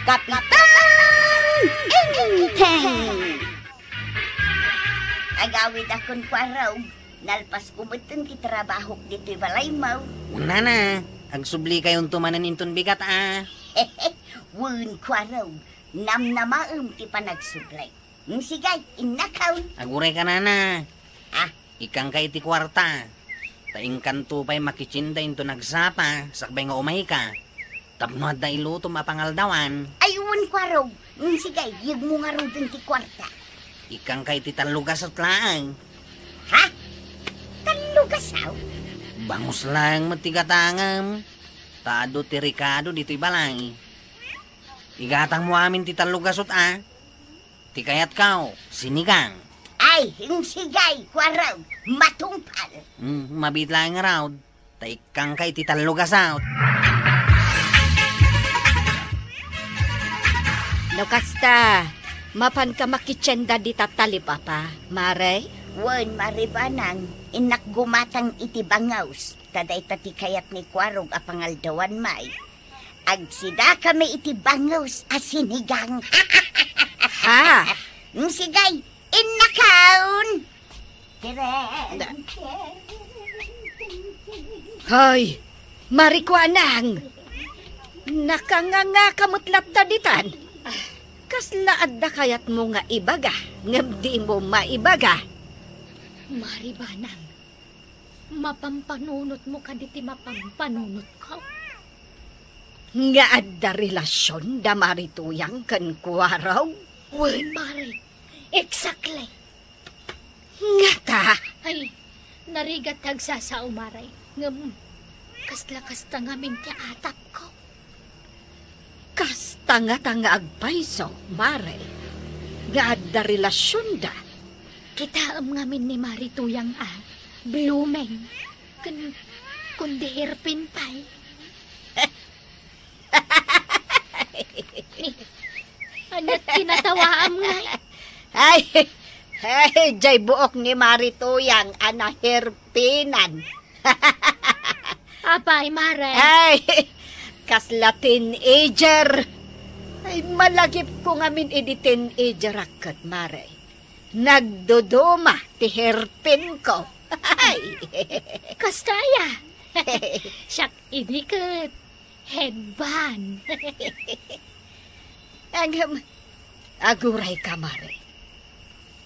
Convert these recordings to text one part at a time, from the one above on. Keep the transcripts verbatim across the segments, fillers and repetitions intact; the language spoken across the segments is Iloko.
Kapitan Enteng! Agawidakon, Kuarog, nalpasko metten ti trabahok ditoy balaymo. Unana, agsublikayon to manen inton bigat a. Wen, Kuarog, namnamaem ti panagsubli. Sige, innakon. Aguray ka, nana. Ah? Ikkanka iti kuarta. Ta inkanto pay makitienda inton agsapa sakbay nga umayka. Tapno adda ilutom a pangaldawan. Ay, wen, Kuarog. Sige, yegmo ngaruden ti kuarta. Ikkanka iti tallo gasut laeng. Ha? Tallo gasut? Bangus laeng met ti gatangem. Ta adu ti rekado ditoy balay. Igatangmo amin ti tallo gasut a. Ti kayatko, sinigang. Ay, insigay, Kuarog, matungpal. Hmm, mabiit laeng ngarud, ta ikkanka iti tallo gasut. No kasta, mapanka makitienda dita talipapa, Mare? Wen, Mare Banang, innak gumatang iti bangus, ta dayta ti kayat ni Kuarog a pangaldawan, may. Agsidakami iti bangus a sinigang. Ha? Mm, sige, innakon. Hay, Mare Kuanang! Nakangangaka met latta ditan. Kasla adda kayatmo nga ibaga, ngem dimo maibaga. Mare Banang, mapampanunotmo kadi ti mapampanunotko? Nga adda relasion da Mare Tuyang ken Kuarog? Wen, Mare. Exactly. Ngata? Ay, narigat ti agsasao, Mare. Ngem, kasla kasta ngamin ti atapko. Kasta ngata nga agpayso, Mare, nga adda relasionda? Kitaem ngamin ni Mare Tuyang a blooming ken kundi hairpin pay. Ania ti natawaam ngay? Ay, ay, jay buok ni Mare Tuyang a nahairpinan. Apay, Mare? Ay, kasla teenager. Ay, malagipko ngamin idi teenager-ak ket, Mare. Nagduduma ti hairpinko. Ay. Kasta aya? Siak idi ket headband. Ngem, agurayka, Mare.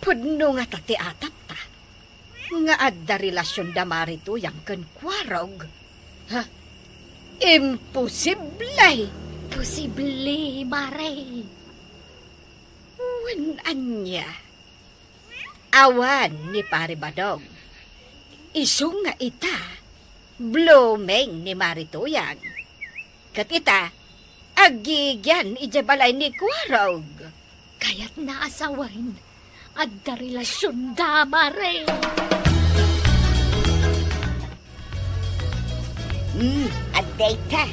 Pudno ngata ti atapta nga adda relasionda Mare Tuyang ken Kuarog. Ha? Imposible! Posible, Mare. Wen ania? Awan ni Pare Badong. Isu nga ita, blooming ni Mare Tuyang. Ket ita, agigian idiay balay ni Kuarog. Kayatna a sawen, adda relasionda, Mare. Hmm, adda ita.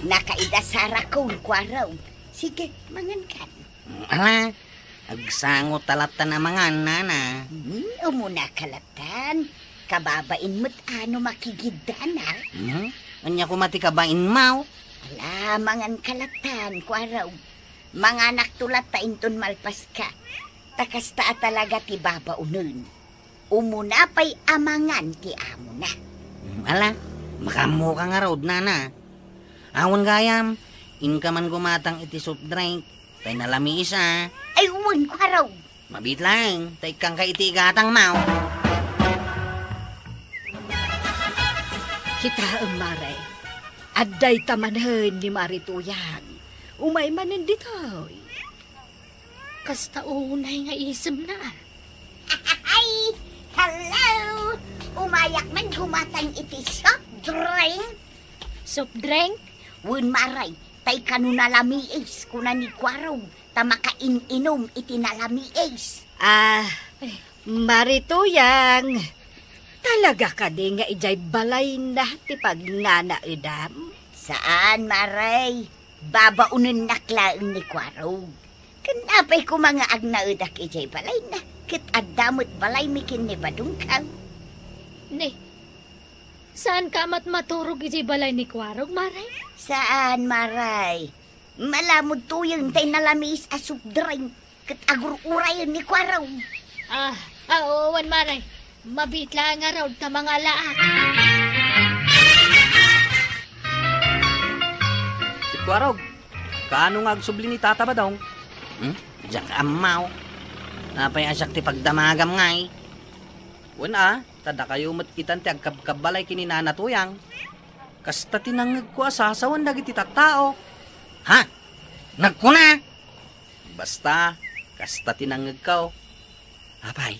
Nakaidasarakkon, Kuarog. Sige, mangankan. Ala, agsango ta lattan a mangan, nana. Hmm, umunaka lattan. Kababain met a no makigidda, na. Hmm? Ania koma ti kabainmo? Ala, manganka lattan, Kuarog. Manganakto latta inton malpaska. Ta kasta a talaga ti babaonen. Umuna pay a mangan ti amona. Hmm, ala, makaammoka ngarud, nana. Awan gayam, inka man gumatang iti soft drink, tay nalamiis a. Ay, wen, Kuarog. Mabiit laeng, ta ikkanka iti igatangmo. Kitaem, Mare. Adda ita manen ni Mare Tuyang. Umay manen ditoy. Kasta unay nga isemna. Ay, hello! Umayak man gumatang iti soft drink. Soft drink? Wen, Mare, tay kano nalamiis, kuna ni Kuarog, ta makain-inum iti nalamiis. Ah, Mare Tuyang, talaga kadi nga idiay balayna ti pagnanaedam? Saan, Mare. Babaonennak laeng ni Kuarog. Ken apay koma nga agnaedak idiay balayna, ket adda met balaymi ken ni Badongko? Ne, saanka met maturog idiay balay ni Kuarog, Mare? Saan, Mare. Malamud tuyeng tay nalamiis a soft drink ket agur-urayen ni Kuarog. Ah, ah, oo, wen, Mare. Mabiit laeng ngarud ta mangalaak. Si Kuarog, kaano nga agsubli ni Tata Badong? Hmm? Diak ammo. Apay a siak ti pagdamagam ngay? Wen a, ta dakayo met itan ti agkabkabbalay ken ni Nana Tuyang. Kasta ti nangngegko a sasawen dagiti tattao. Ha? Nagkuna? Basta, kasta ti nangngegko. Apay,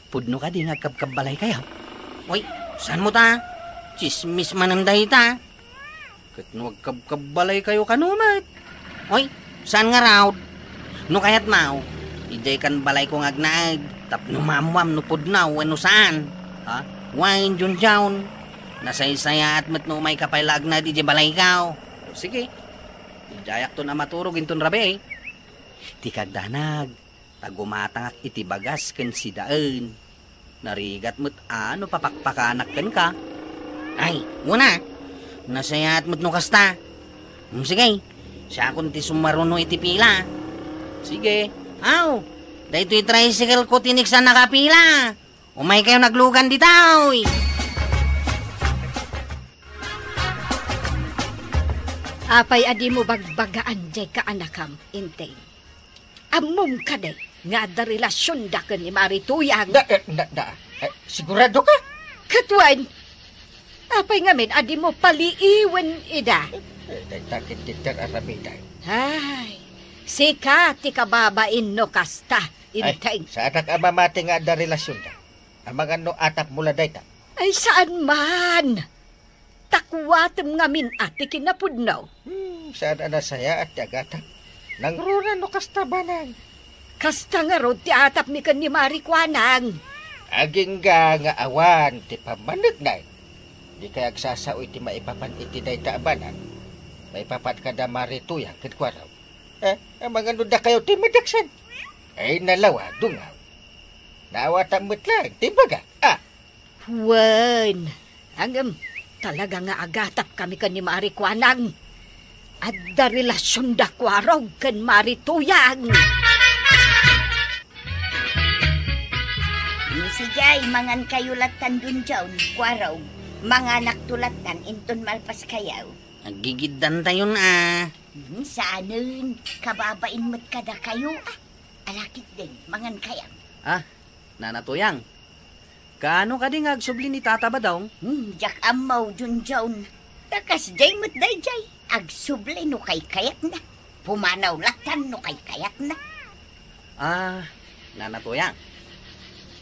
pudno kadi nga agkabkabbalaykayo? Uy, saanmo ta? Tsismis manen dayta. Ket no agkabkabbalaykayo kano met? Oy, saan ngarud? No kayatmo, idiay kan balayko nga agnaed tapno maammoam no pudno wenno saan. Ha? Wen, Junjun. Nasaysayaat met no umayka pay la agnaed idiay balayko. O, sige. Idiayakton a maturog inton rabii. Dika agdanag. Ta gumatangak iti bagas ken sidaen. Narigat met a no papakpakanak kenka. Ay, wen a. Nasayaat met no kasta. Hmm, sige, siakon ti sumaruno iti pila. Sige. Aw, daytoy tricycle ko ti inigsan a kapila. Umaykayo naglugan ditoy. Apay a dimo bagbagaan diay kaanakam, Enteng? Ammom kadi nga adda relasionda ken ni Mari Tuyang? Da, eh, da, da, eh, siguradoka? Ket wen, apay ngamin a dimo paliiwen ida? Eh, dayta ket ti aramidek. Ay, sika ti kababain no kasta, Enteng. Saanak a mamati nga adda relasionda. Amangan no atapmo la dayta. Ay, saan man. Ta kuatem ngamin a ti kinapudno. Hmm, saan a nasayaat ti agatap. Nangruna no kasta, Banang. Kasta ngarud ti atapmi ken ni Mari Kuanang. Agingga nga awan ti pammanekna. Dikay agsasao iti maipapan iti dayta a banag. Maipapan kada Mari Tuyang ken Kuarog. Eh, amangan no dakayo ti madaksan. Ay, nalawa, dungaw. Naawatam met laeng ti bagak. Ah, Wen, ngem, talaga nga agatapkami ken ni Mari Kuanang. Adda relasionda Kuarog ken Mari Tuyang. Sige, mangankayo lattan, Junjun, Kuarog. Manganakto lattan inton malpaskayo. Aggigiddantayon a. Hmm, saanen, kababain met kadakayo a. Ala ketdin, mangankayo. Ah, Nana Tuyang. Kaano kadi nga agsubli ni Tata Badong? Hmm, diak ammo, Junjun. Ta kasdiay met daydiay, agsubli no kaykayatna. Pumanaw lattan no kaykayatna. Ah, Nana Tuyang.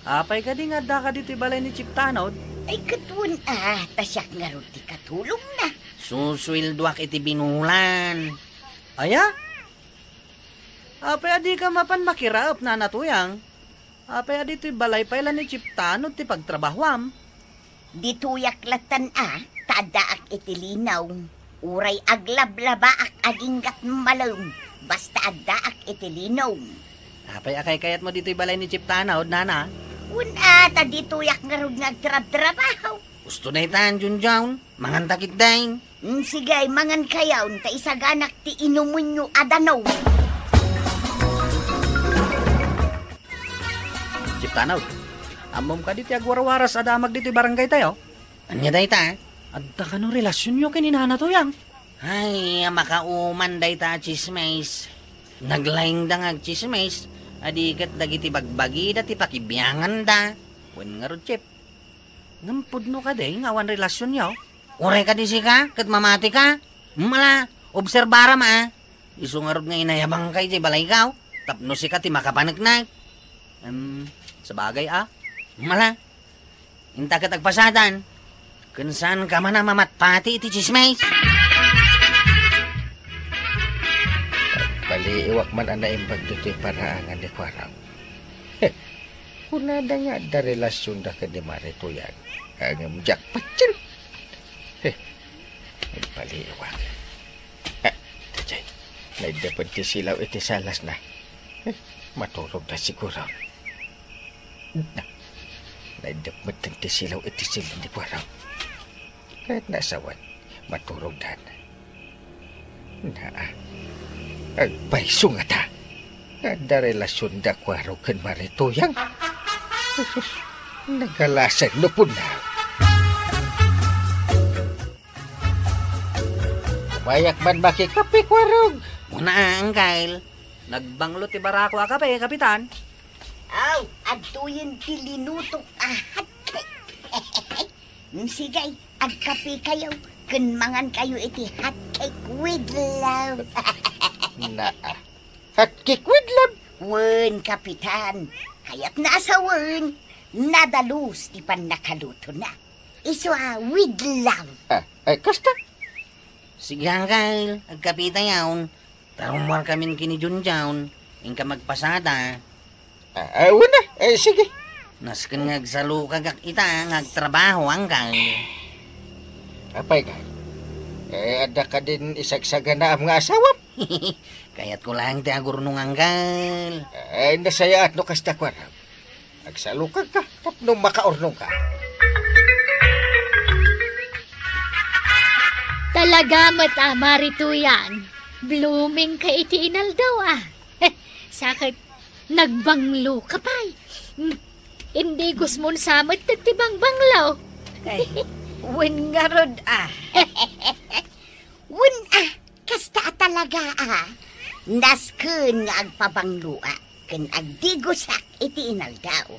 Apay kadi nga addaka ditoy balay ni Chief Tanod? Ay, ket wen a, ta siak ngarud ti katulongna. Susueldoak iti binulan. Aya? Apay a dika mapan makiraep, Nana Tuyang? Apay a ditoy balay pay la ni Chief Tanod ti pagtrabahoam? Ditoyak lattan a, ta addaak iti linaw. Uray aglablabaak aginggat malem, basta addaak iti linaw. Apay a kaykayatmo ditoy balay ni Chief Tanod, Nana? Wen a, ta ditoyak ngarud nga agtrabtrabaho. Usto daytan, Junjun. Manganta ketdin. Mm, sige, mangankayon, ta isaganak ti inumenyo a danum. Chief Tanod, ammom kadi ti agwarwaras a damag ditoy barangaytayo? Ania dayta? Adda kano relasionyo ken ni Nana Tuyang? Ay, a makauman dayta a tsismis. Naglaingda nga agtsismis, a di ket dagiti bagbagida ti pakibianganda. Wen ngarud, Chief. Ngem pudno kadi nga awan relasionyo? Uray kadi sika ket mamatika? Mala, obserbaram a. Isu ngarud nga inayabangka idiay balayko tapno sika ti makapaneknek. Em, sabagay a. Mala, inta ket agpasadan. Ken saanka man a mamatpati iti tsismis. Paliiwak man a naimbag ditoy paraangan ni Kuarang. Kunada nga adda relasionda ken ni Mari Tuyang. Ngem diak patien. He, nagpaliiwak. Ah, daydiay, naiddepen ti silaw iti salasna. He, maturogda siguro. Na, naiddep metten ti silaw iti silin ni Kuarang. Ket nasawen, maturogdan. Naa, Agpayso ngata. Adda relasionda Kuarog ken Marituyang. Jesus, nagalasen no punna. Umayak man makikape, Kuarog. Una, Angkel. Nagbanglo ti barako a kape, Kapitan. Aw, adtoyen ti linutok a hotcake. Sige, agkapekayo ken mangankayo iti hotcake with love. Naa. Hotcake with love? Wen, Kapitan. Kayatna a sawen, nadalus ti pannakalutona. Isu a with love. Ah, ay, kasta? Sige, Angkel, agkapetayon. Tarummuarkamin ken ni Junjun, inka magpasada. Ah, ah, wen a. Eh, sige. Nasken nga agsalukagak ita nga agtrabaho, Angkel. Apay, Angkel? Eh, adda kadin isagsaganaam nga asawam? Kayatko laeng ti agurnong, Angkel. Eh, nasayaat no kasta, Kuarog. Agsalukagka tapno makaurnongka. Talaga met a, Marituyang. Blooming ka iti inaldaw a. Sa ket nagbanglo ka pay. Hmm. Indigos mon sa met ti bangbanglo. Ay, wen ngarud a. Wen a, kasta a talaga a. Nasken nga agpabangloak ken agdigosak iti inaldaw.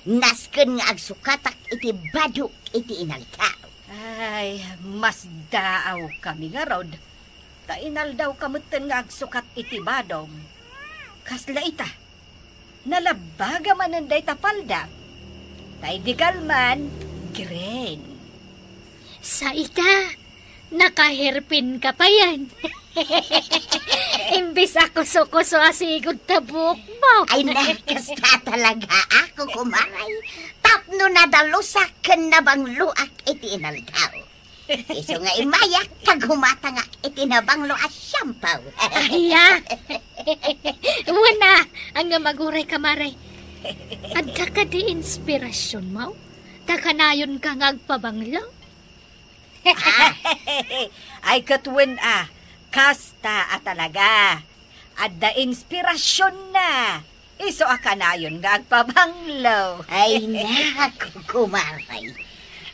Nasken nga agsukatak iti badok iti inaldaw. Ay, masdaawkami ngarud. Ta inaldawka metten nga agsukat iti badom. Kasla ita, nalabaga manen dayta paldak. Ta idi kalman, green. Sa ita, nakahairpin ka payen. Imbes a kuso-kuso a sigud ta buokbok. Ay, na, kasta talaga ako, kumaray. Tapno nadalusak ken nabangloak iti inaldaw. Isu nga immayak, ta gumatangak iti nabanglo a shampoo. Aya! Wen a, ania, aguray, kumaray. Adda kadi inspirasionmo? Ta kanayonka nga agpabanglo? Ay, ket wen a, kasta a talaga. Adda inspirasionna. Isu a kanayon nga agpabanglo. Ay, naku, kumaray.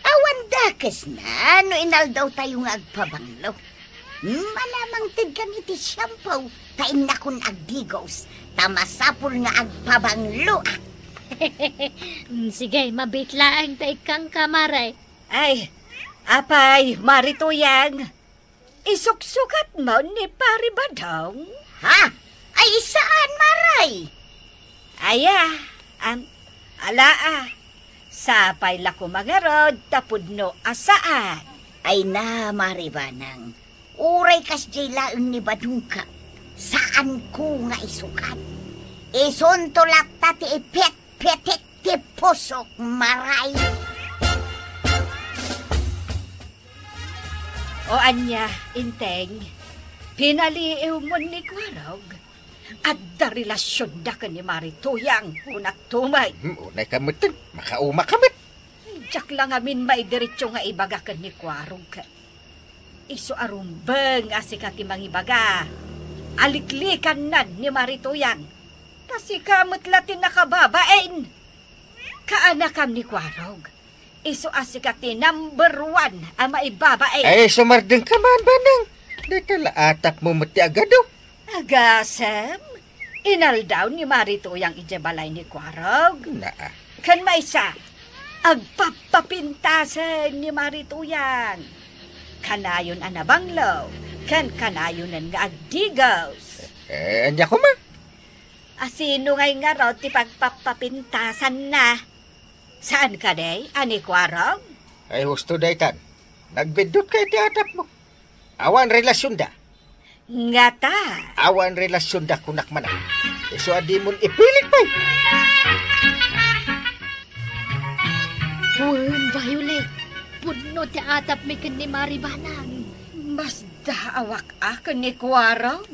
Awan dakesna no inaldawtayo nga agpabanglo. Manamangted kan iti shampoo, ta innakon agdigos, ta masapul nga agpabangloak. Mm, sige, mabiit laeng ta ikkan, kumaray. Ay, apay, Marituyang? Isuksukatmo ni Pari Badong? Ha? Ay, saan, Maray? Aya, am, ala a. Sapay la koma ngarud ta pudno a saan. Ay na, Mari Banang. Uray kasdiay laeng ni Badongka, saanko nga isukat. Isunto latta ti ipetpetek ti pusok, Maray. O ania, Enteng, pinaliiwmon ni Kuarog? Adda relasionda ken ni Mari Tuyang, kunak tumet. Hmm, unay ka metten, makauma ka met. Diak la ngamin maidiretso nga ibaga ken ni Kuarog. Isu a rumbeng a sika ti mangibaga. Aliklikannan ni Mari Tuyang. Ta sika met la ti nakababain. Kaanakam ni Kuarog. Isu a sika ti number one a maibabain. Ay, sumardeng ka man, Banang. Dayta la atapmo met ti agadu. Agasem, inaldaw ni Mari Tuyang idiay balay ni Kuarog. Naa. Ken maysa, agpappapintasen ni Mari Tuyang. Kanayon a nabanglo, ken kanayonen nga agdigos. Eh, ania koma? Asino ngay ngarud ti pagpappapintasanna? Saan kadi a ni Kuarog? Ay, husto daytan. Nagbiddut ka iti atapmo. Awan relasionda. Ngata? Awan relasionda, kunak manen. Isu a dimon ipilit pay. Wen, Violet, pudno ti atapmi ken ni Mari Banang. Masdaawak a ken ni Kuarog.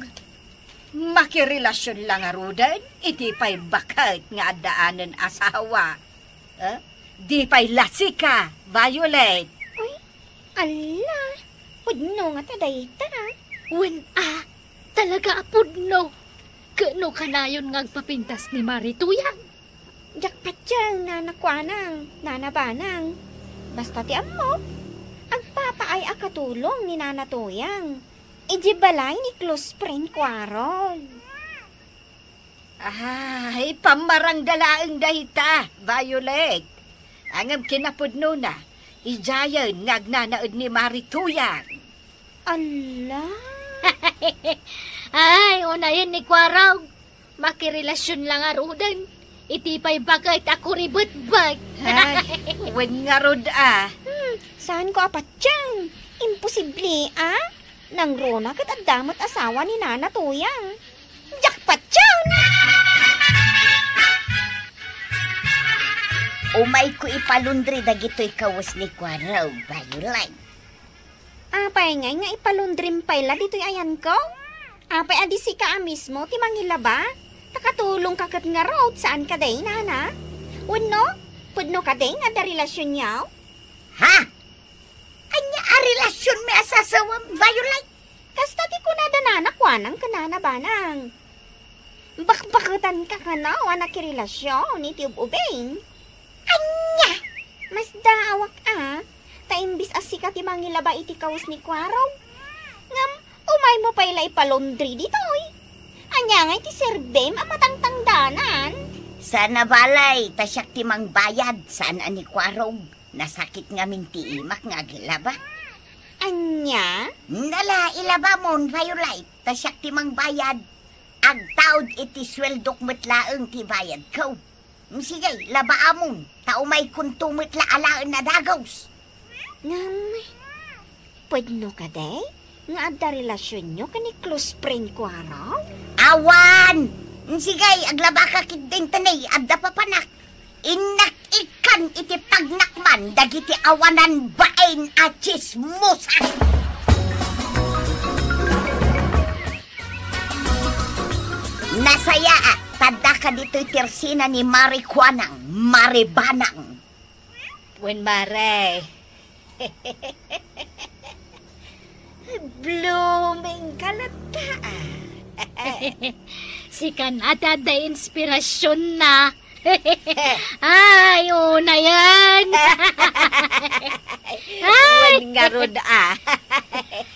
Makirelasion la ngaruden iti pay baket nga addaanen a sawa. Eh? Di pay la sika, Violet. Ay, ala, pudno ngata dayta. Wen a, Talaga a pudno. Ket no kanayon nga agpapintas ni Mari Tuyang? Diak patien, Nana Kuanang, Nana Banang. Basta ti ammok, agpapaay a katulong ni Nana Tuyang idiay balay ni close friend ko Harold. Ay, pammarangda laeng dayta, Violet. Ngem kinapudnona, idiayen nga agnanaed ni Mari Tuyang. Ala! Ay, unayen ni Kuarog. Makirelasion la ngaruden. Iti pay baket a kuribetbet. Ay, wen ngarud a. Hmm, saanko a patien. Imposible, a? Nangruna ket adda met asawa ni Nana Tuyang. Diak patien! Umayko ipalundri dagitoy kawes ni Kuarog, Violet. Apay ngay nga ipalundrim pay la ditoy ayanko? Apay a di sika a mismo ti mangilaba? Ta katulongka ket ngarud, saan kadi, Nana? Wenno, pudno kadi nga adda relasionyo? Ha? Ania a relasionmi a sasawem, Violet? Kasta ti kunada Nana Kuanang ken Nana Banang. Bakbaketanka kano a nakirelasion iti ub-ubing? Ania? Masdaawak a, ta imbis a sika ti mangilaba iti kawes ni Kuarog, ngem umaymo pay la ipalundri ditoy. Ania ngay ti serbim a matangtangdanan? Saan a balay, ta siak ti mangbayad, saan a ni Kuarog. Nasakit ngamin ti imak nga aglaba. Ania? Nala, ilabamon, Violet, ta siak ti mangbayad. Agtaud iti sueldok met laeng ti bayadko. Sige, labaamon, ta umaykonto met la alaen a dagus. Ngem, pudno kadi nga adda relasionyo ken ni close friend ko Harold? Awan! Sige, aglabaka ketdin, ta nay, adda papanak. Innak ikkan iti pagnakman dagiti awanan bain a tsismosa. Nasayaat, ta addaka ditoy ti ersena ni Mari Kuanang, Mari Banang. Wen, Mare. Blooming ka latta, a. Sika a ti adda inspirasionna. Ay, unayen. Ay. Wen ngarud, a.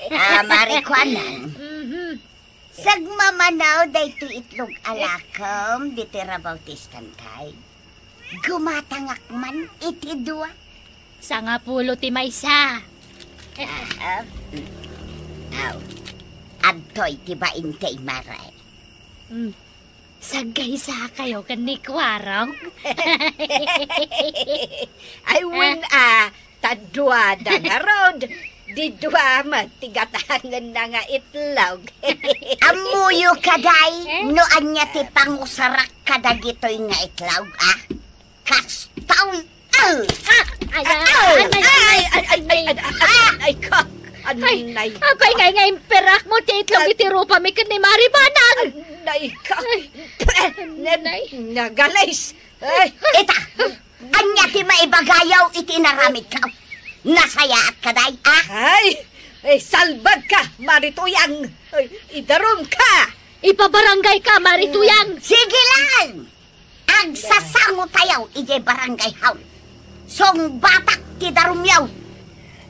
A, Mari Kuanang. Mhm. Sagmamano daytoy itlog a lakem ditoy rabaw ti istantay. Gumatangak man iti dua. Sangapulo ti maysa. Ah, ah. Aw. Adtoy ti bainte, Mare. Mm. Saggaysakayo ken ni Kuarog. Ay, wen, a, ta duada ngarud, di dua met ti gatangenna nga itlog. Ammoyo kadi no ania ti pangusarak kadagitoy nga itlog, a? Kastoy! Ah! Ay, ay, ay, ay, ay, ay, ay, ay, ay, kak, ay, anay. Apay ngay nga imperakmo ti itlog iti rupami ken ni Mari Banang? Anay, kak. Ay, anay. Nagalis. Ay. Ita, ania ti maibagayo iti inaramidko? Nasayaat kadi, a? Ay, ay, salbagka, Mari Tuyang. Ay, idarumka. Ipabarangayka, Mari Tuyang. Sige lang. Agsasangotayo idiay barangay hall. Sungbatak ti darumyo.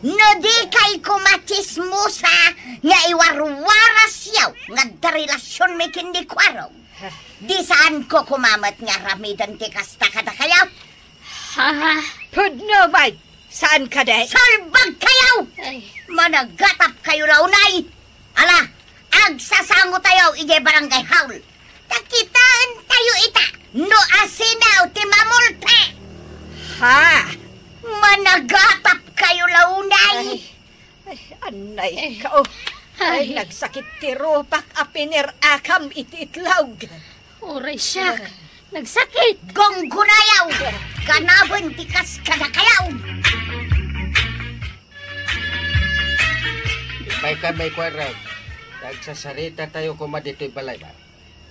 No dikay koma tsismosa nga iwarwarasyo nga adda relasionmi ken ni Kuarog, di saanko koma met nga aramiden ti kasta kadakayo. Ha? Pudno met. Saan kadi? Salbagkayo! Ay. Managatapkayo la unay! Ala, agsasangotayo idiay barangay hall. Ta kitaentayo ita no asino ti mamulpi. Ha? Managatapkayo la unay. Ay, ay, anay ka, oh. Ay, nagsakit ti rupak a pinirakam iti itlog. Uray siak, nagsakit. Gunggonayaw! Kanaben ti kas kadakayaw! Mayka, may Kuarog. Agsasarita tayo koma ditoy balay, ba?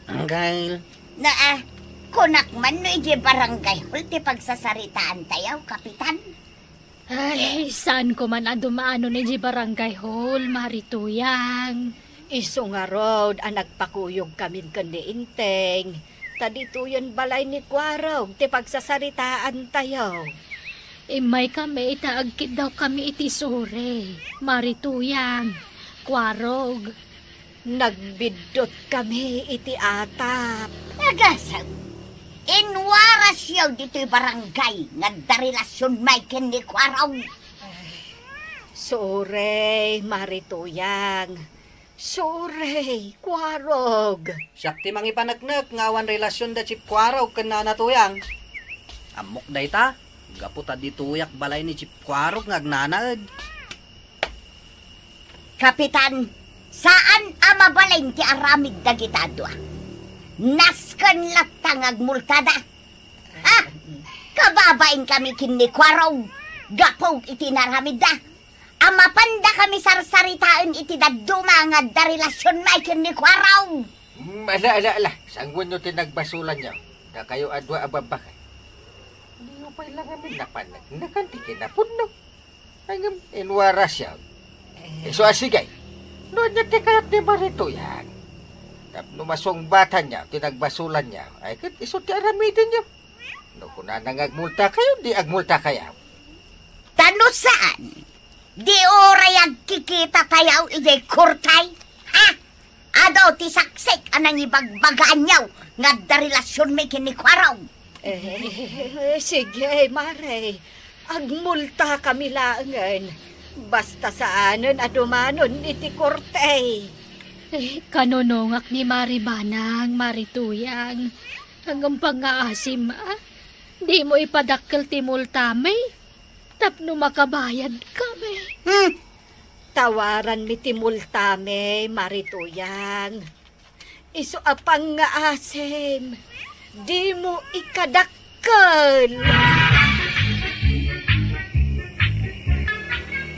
Anggail. Naa, kunak man no idiay barangay hall ti pagsasaritaan tayo, Kapitan. Ay, saanko man a dumaanon idiay barangay hall, Mari Tuyang. Isu ngarud a nagpakuyogkamin ken ni Enteng, ta ditoyen balay ni Kuarog ti pagsasaritaantayo. Immaykami ta agkiddawkami iti Sore, Mari Tuyang, Kuarog. Nagbiddutkami iti atap. Agasem, inwarasyo ditoy barangay nga adda relasionmi ken ni Kuarog. Sorry, Mari Tuyang. Sorry, Kuarog. Siak ti mangipaneknek nga awan relasionda Chief Kuarog ken Nana Tuyang. Ammok dayta, gapu ta ditoyak balay ni Chief Kuarog nga agnanaed. Kapitan, saan a mabalin ti aramid dagita a dua. Nasken latta nga agmultada. Ha? Kababain kami ken ni Kuarog gapu iti inaramidda. A mapanda kami sarsaritaen iti dadduma nga adda relasionmi ken ni Kuarog. Mm, ala, ala, ala. Sanguenyo ti nagbasolanyo. Dakayo a dua a babakay. Diyo pay la ngamin napaneknekan ti kinapudno. Ay ngem, inwarasyo. Eh. Isu a sige. No ania ti kayat ni Mari Tuyang, tapno masungbatanyo ti nagbasolanyo, ay ket isu ti aramidenyo. No kunana nga agmultakayo, di agmultakayo. Ta no saan, di uray agkikitatayo idiay korte? Ha? Adu ti saksik a nangibagbagaanyo nga adda relasionmi ken ni Kuarog. Eh, sige, Mari. Agmultakami laengen. Basta saanen a dumanon iti korte. Eh, kanunongak ni Mari Banang, Mari Tuyang. Ngem pangngaasim, a? Dimo ipadakkel ti multami tapno makabayadkami. Hmm. Tawaranmi ti multami, Mari Tuyang. Isu a pangngaasim, dimo ikadakkel.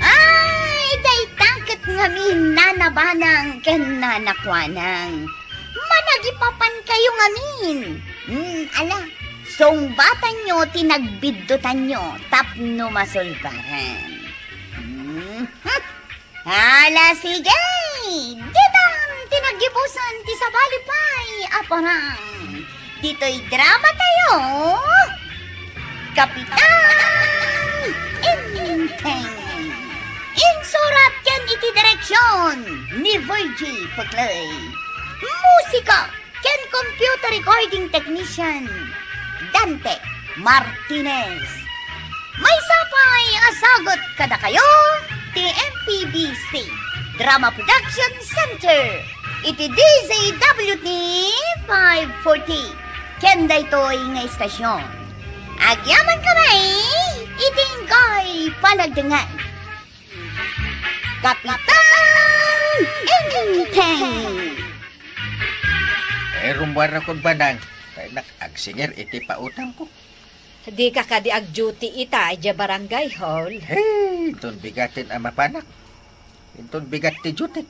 Ay, dayta ket ngamin, Nana Banang ken Nana Kuanang. Managipapankayo ngamin. Hmm, ala, sungbatanyo ti nagbiddutanyo tapno masulbaran. Hmm, hmm. Ala, sige! Ditan ti naggibusan ti sabali pay a parang. Ditoy dramatayo, Kapitan Enteng. Insurat ken iti direksion ni Virgie Peclay. Musika ken computer recording technician, Dante Martinez. Maysa pay a sagut kadakayo ti M P B C Drama Production Center iti D Z W T five forty ken daytoy nga istasion. Agyamankami iti inkay panagdengngeg. Kapitan Enteng! Eh, rummuarakon, Banang. Tay nak agsinger iti pautangko. Dika kadi ag-duty ita idiay barangay hall? Hey, inton bigaten a mapanak. Inton bigat ti duty.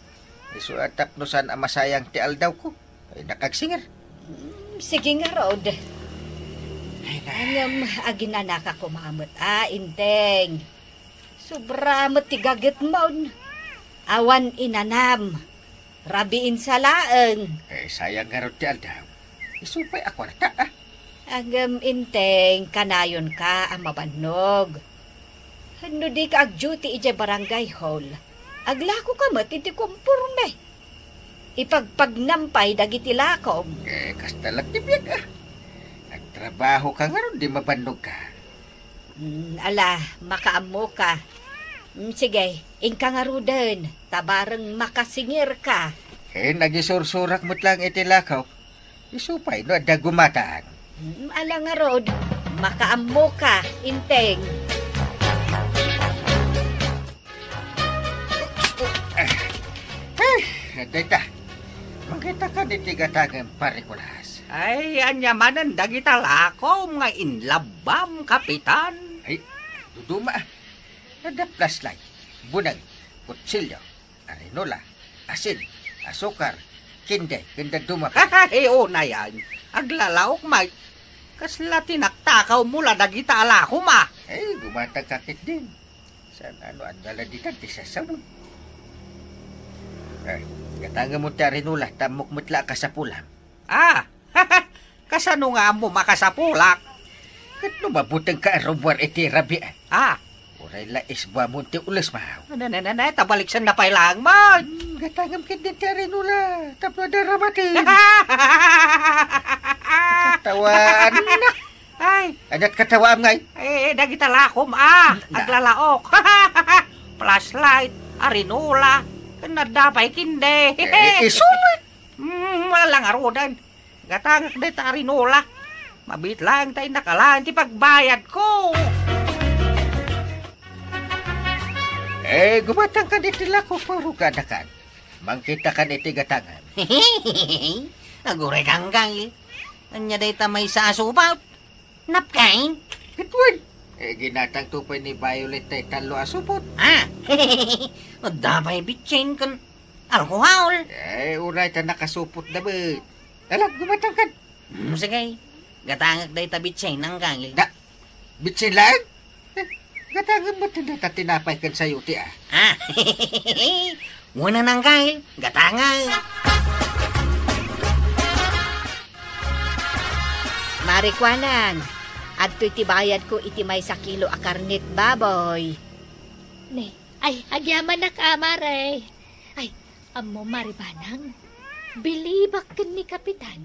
Isu a tapno saan a masayang ti aldawko. Ay, nak agsinger. Mm, sige ngarud. Ay, na. Ngem, aginanaka koma met, a, Enteng. Sobra met ti gagetmon. Awan inanam. Rabiin sa laeng. Eh, sayang ngarud ti aldaw. Isu pay a kuarta, a. Ngem, Enteng, kanayonka a mabannog. No dika ag-duty idiay barangay hall, aglakoka met iti komporme. Ipagpagnam pay dagiti lakom. Eh, kasta laeng ti biag, a. Agtrabahoka ngarud, di mabannogka. Hmm, ala, makaammoka. Hmm, sige, inka ngaruden, ta bareng makasingirka. Eh, nagisursurak met laeng iti lakaw. Isu pay no adda gumatang. Hmm, ala ngarud, makaammoka, Enteng. Eh, dayta. Makita kadi ti gatangem, Pare Kulas. Ay, ania manen dagita lakom nga inlabbam, Kapitan? Ay, duduma, a. Adda flashlight, buneng, kutsilyo, arinola, asin, asukar, kinday, ken dadduma. Ay, unayan. Aglalaok met. Kasla tinaktakawmo la dagita a lakom, a. Ay, gumatangka ketdin. Saan a no adda la ditan ti sasawem. Ay, Gatangem ti arinola, ta ammok met la a kasapulam. Ah, kasano nga ammom a kasapulak? Ket no mabutengka a rummuar iti rabii, ah, uray la isbuamon ti ulesmo. Ne, ne, ne, ne, ta baliksenna pay laeng met. Hmm, gatangem ketdin ti arinola, tapno adda ramaten. Katawaan. Ay. Adda ti katawaam ngay? Eh, dagita lakom, ah, na- aglalaok. Flashlight, arinola, ken adda pay ketdi. Eh, isu met. Hmm, wala ngaruden. Gatangek dayta arinola. Mabiit laeng ta innaka laeng ti pagbayadko. Eh, gumatangkan iti lako, puro kadakan. Mangkitakan iti gatangem. Aguray ka, Anggail. Ania dayta maysa a supot? Napkin? Ket wen. Eh, ginatangto pay ni Violet tay tallo a supot. Ah! Adda pay bitsin ken alkohol. Eh, uray ta nakasupotda met. Ala, gumatangkan. Hmm, sige. Gatangek dayta bitsin, Anggail. Da, bitsin laeng? Eh, gatangem met dayta tinapay ken sayote, ah. Ah. Wen, Anggail, gatangek. Mare Kuanang, adtoy ti bayadko iti maysa kilo a karnet baboy. Ne, ay, agyamanak a, Mare. Ay, ammo, Mare Banang, bilibak ken ni Kapitan.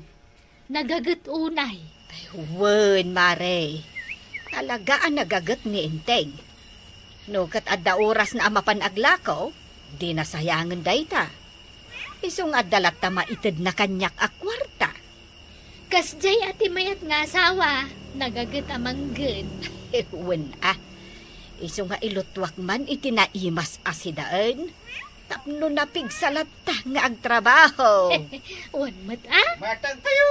Nagaget unay. Ay, wen, Mare. Talaga a nagaget ni Enteng. No ket adda orasna a mapan aglako, dina sayangen dayta. Isu nga adda latta maitedna kaniak a kuarta. Kasdiay a ti mayat nga asawa, nagaget a manggen. Wen a, isu nga ilutuak man iti naimas a sidaen, tapno napigsa latta nga agtrabaho. Wen met a? Matang kayo!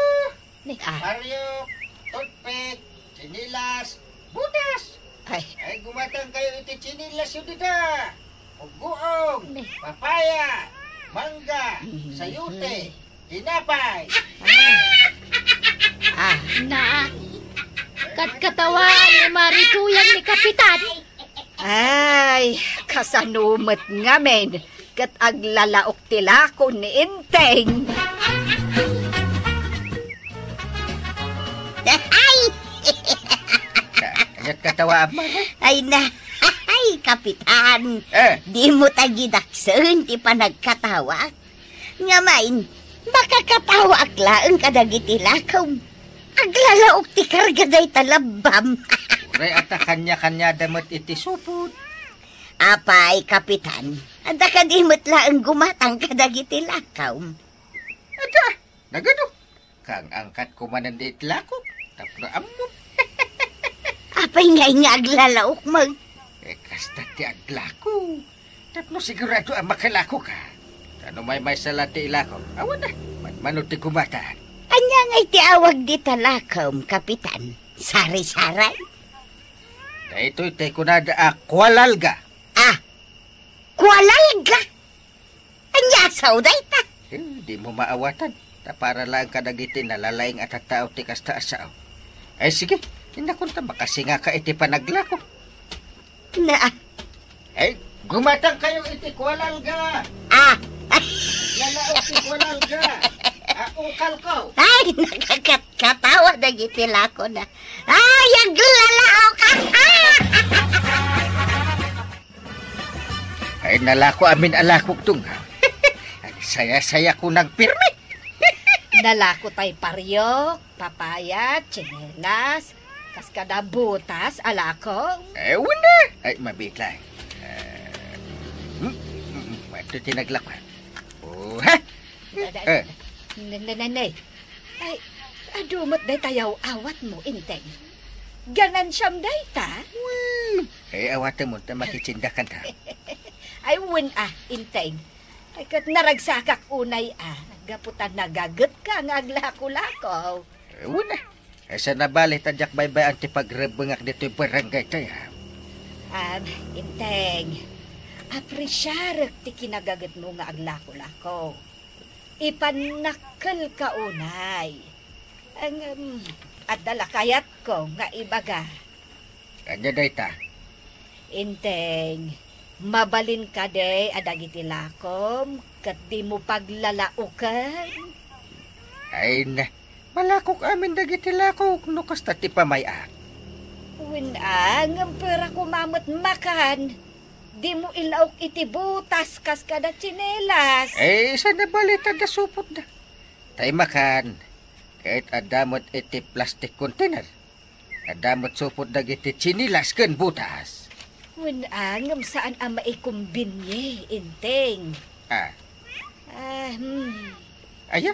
Ni- Ah. Paryok, toothpick, tsinelas, butas. Ay. Ay, gumatang kayo iti tsinelas yo dita. Uguong, Ni- papaya, mangga, Mhm. sayote, tinapay. Ah. Ah. Na, katkatawaan ni Mare Tuyang ni Kapitan. Ay, kasano met ngamin ket aglalaok ti lako ni Enteng. Ay! Ket katawa, Mare? Ay na, ay, Kapitan. Eh. Dimo ta gidaksen ti panagkatawak. Ngem, makakatawaak laeng kadagiti lakom. Aglalaok ti karga dayta labbam. Uray, adda kaniakaniada met iti supot. Apay, Kapitan, adda kadi met laeng gumatang kadagiti lakom? Adda, nagadu. Kaang-angkatko manen iti lako, tapno ammom. Apay ngay nga aglalaok met? Eh, kasta ti aglako. Tapno sigurado a makalakoka. Ta no maymaysa la ti ilako, awan na, manmano ti gumatang. Ania ngay ti awag dita lakom, Kapitan? Sari-saray? Daytoy ti kunada a kualalga. Ah, kualalga? Ania a sao dayta? Eh, dimo maawatan. Ta para laeng kadagiti nalalaing a tattao ti kasta a sao. Ay, sige, inakon ta makasingaka iti panaglako. Na. Ay, gumatang kayo iti kualalga. Ah. Lalaok ti kualalga. Ah, ukal ko. Ay, nakakatkatawa dagiti lako na. Ay, aglalaok ka. Ay, nalako amin a lakok tunga. Agsaya-saya ko nang pirmi. Nalako tay paryok, papaya, tsinelas, kas kada butas a lako. Eh, wala. Ay, mabitla. Eh, hmm, hmm, hmm, ito tinaglak. Oh, ha? Eh. Ne, ne, ne, ne. Ay, adu met dayta yaw-awatmo, Enteng. Ganansiam dayta? Wen. Eh, awatem mo, ta makitsindakan ta. Ay, wen a, Enteng. Ay, ket naragsakak unay a, gapu ta nagagetka nga aglako-lako. Eh, wen a. Eh, saan a bale ta diak baybay-an ti pagrebbengak ditoy barangay tayo. Ah, Enteng, apresiarek ti kinagagetmo nga aglako-lako. Ipannakkelka unay. Ngem, adda la kayatko nga ibaga. Ania dayta? Enteng, Mabalin kadi a dagiti lakom ket dimo paglalaoken? Ay na, malakok amin dagiti lakok no kasta ti pamay-ak. Wen a, ngem pera koma met makan. Dimo ilaok iti butas kas kada tsinelas. Eh, saan a bali ta adda supotda? Tay makan, ket adda met iti plastic container. Adda met supot dagiti tsinelas ken butas. Wen a, ngem saan a maikombinye, Enteng. Ah. Ah, hmm. Aya?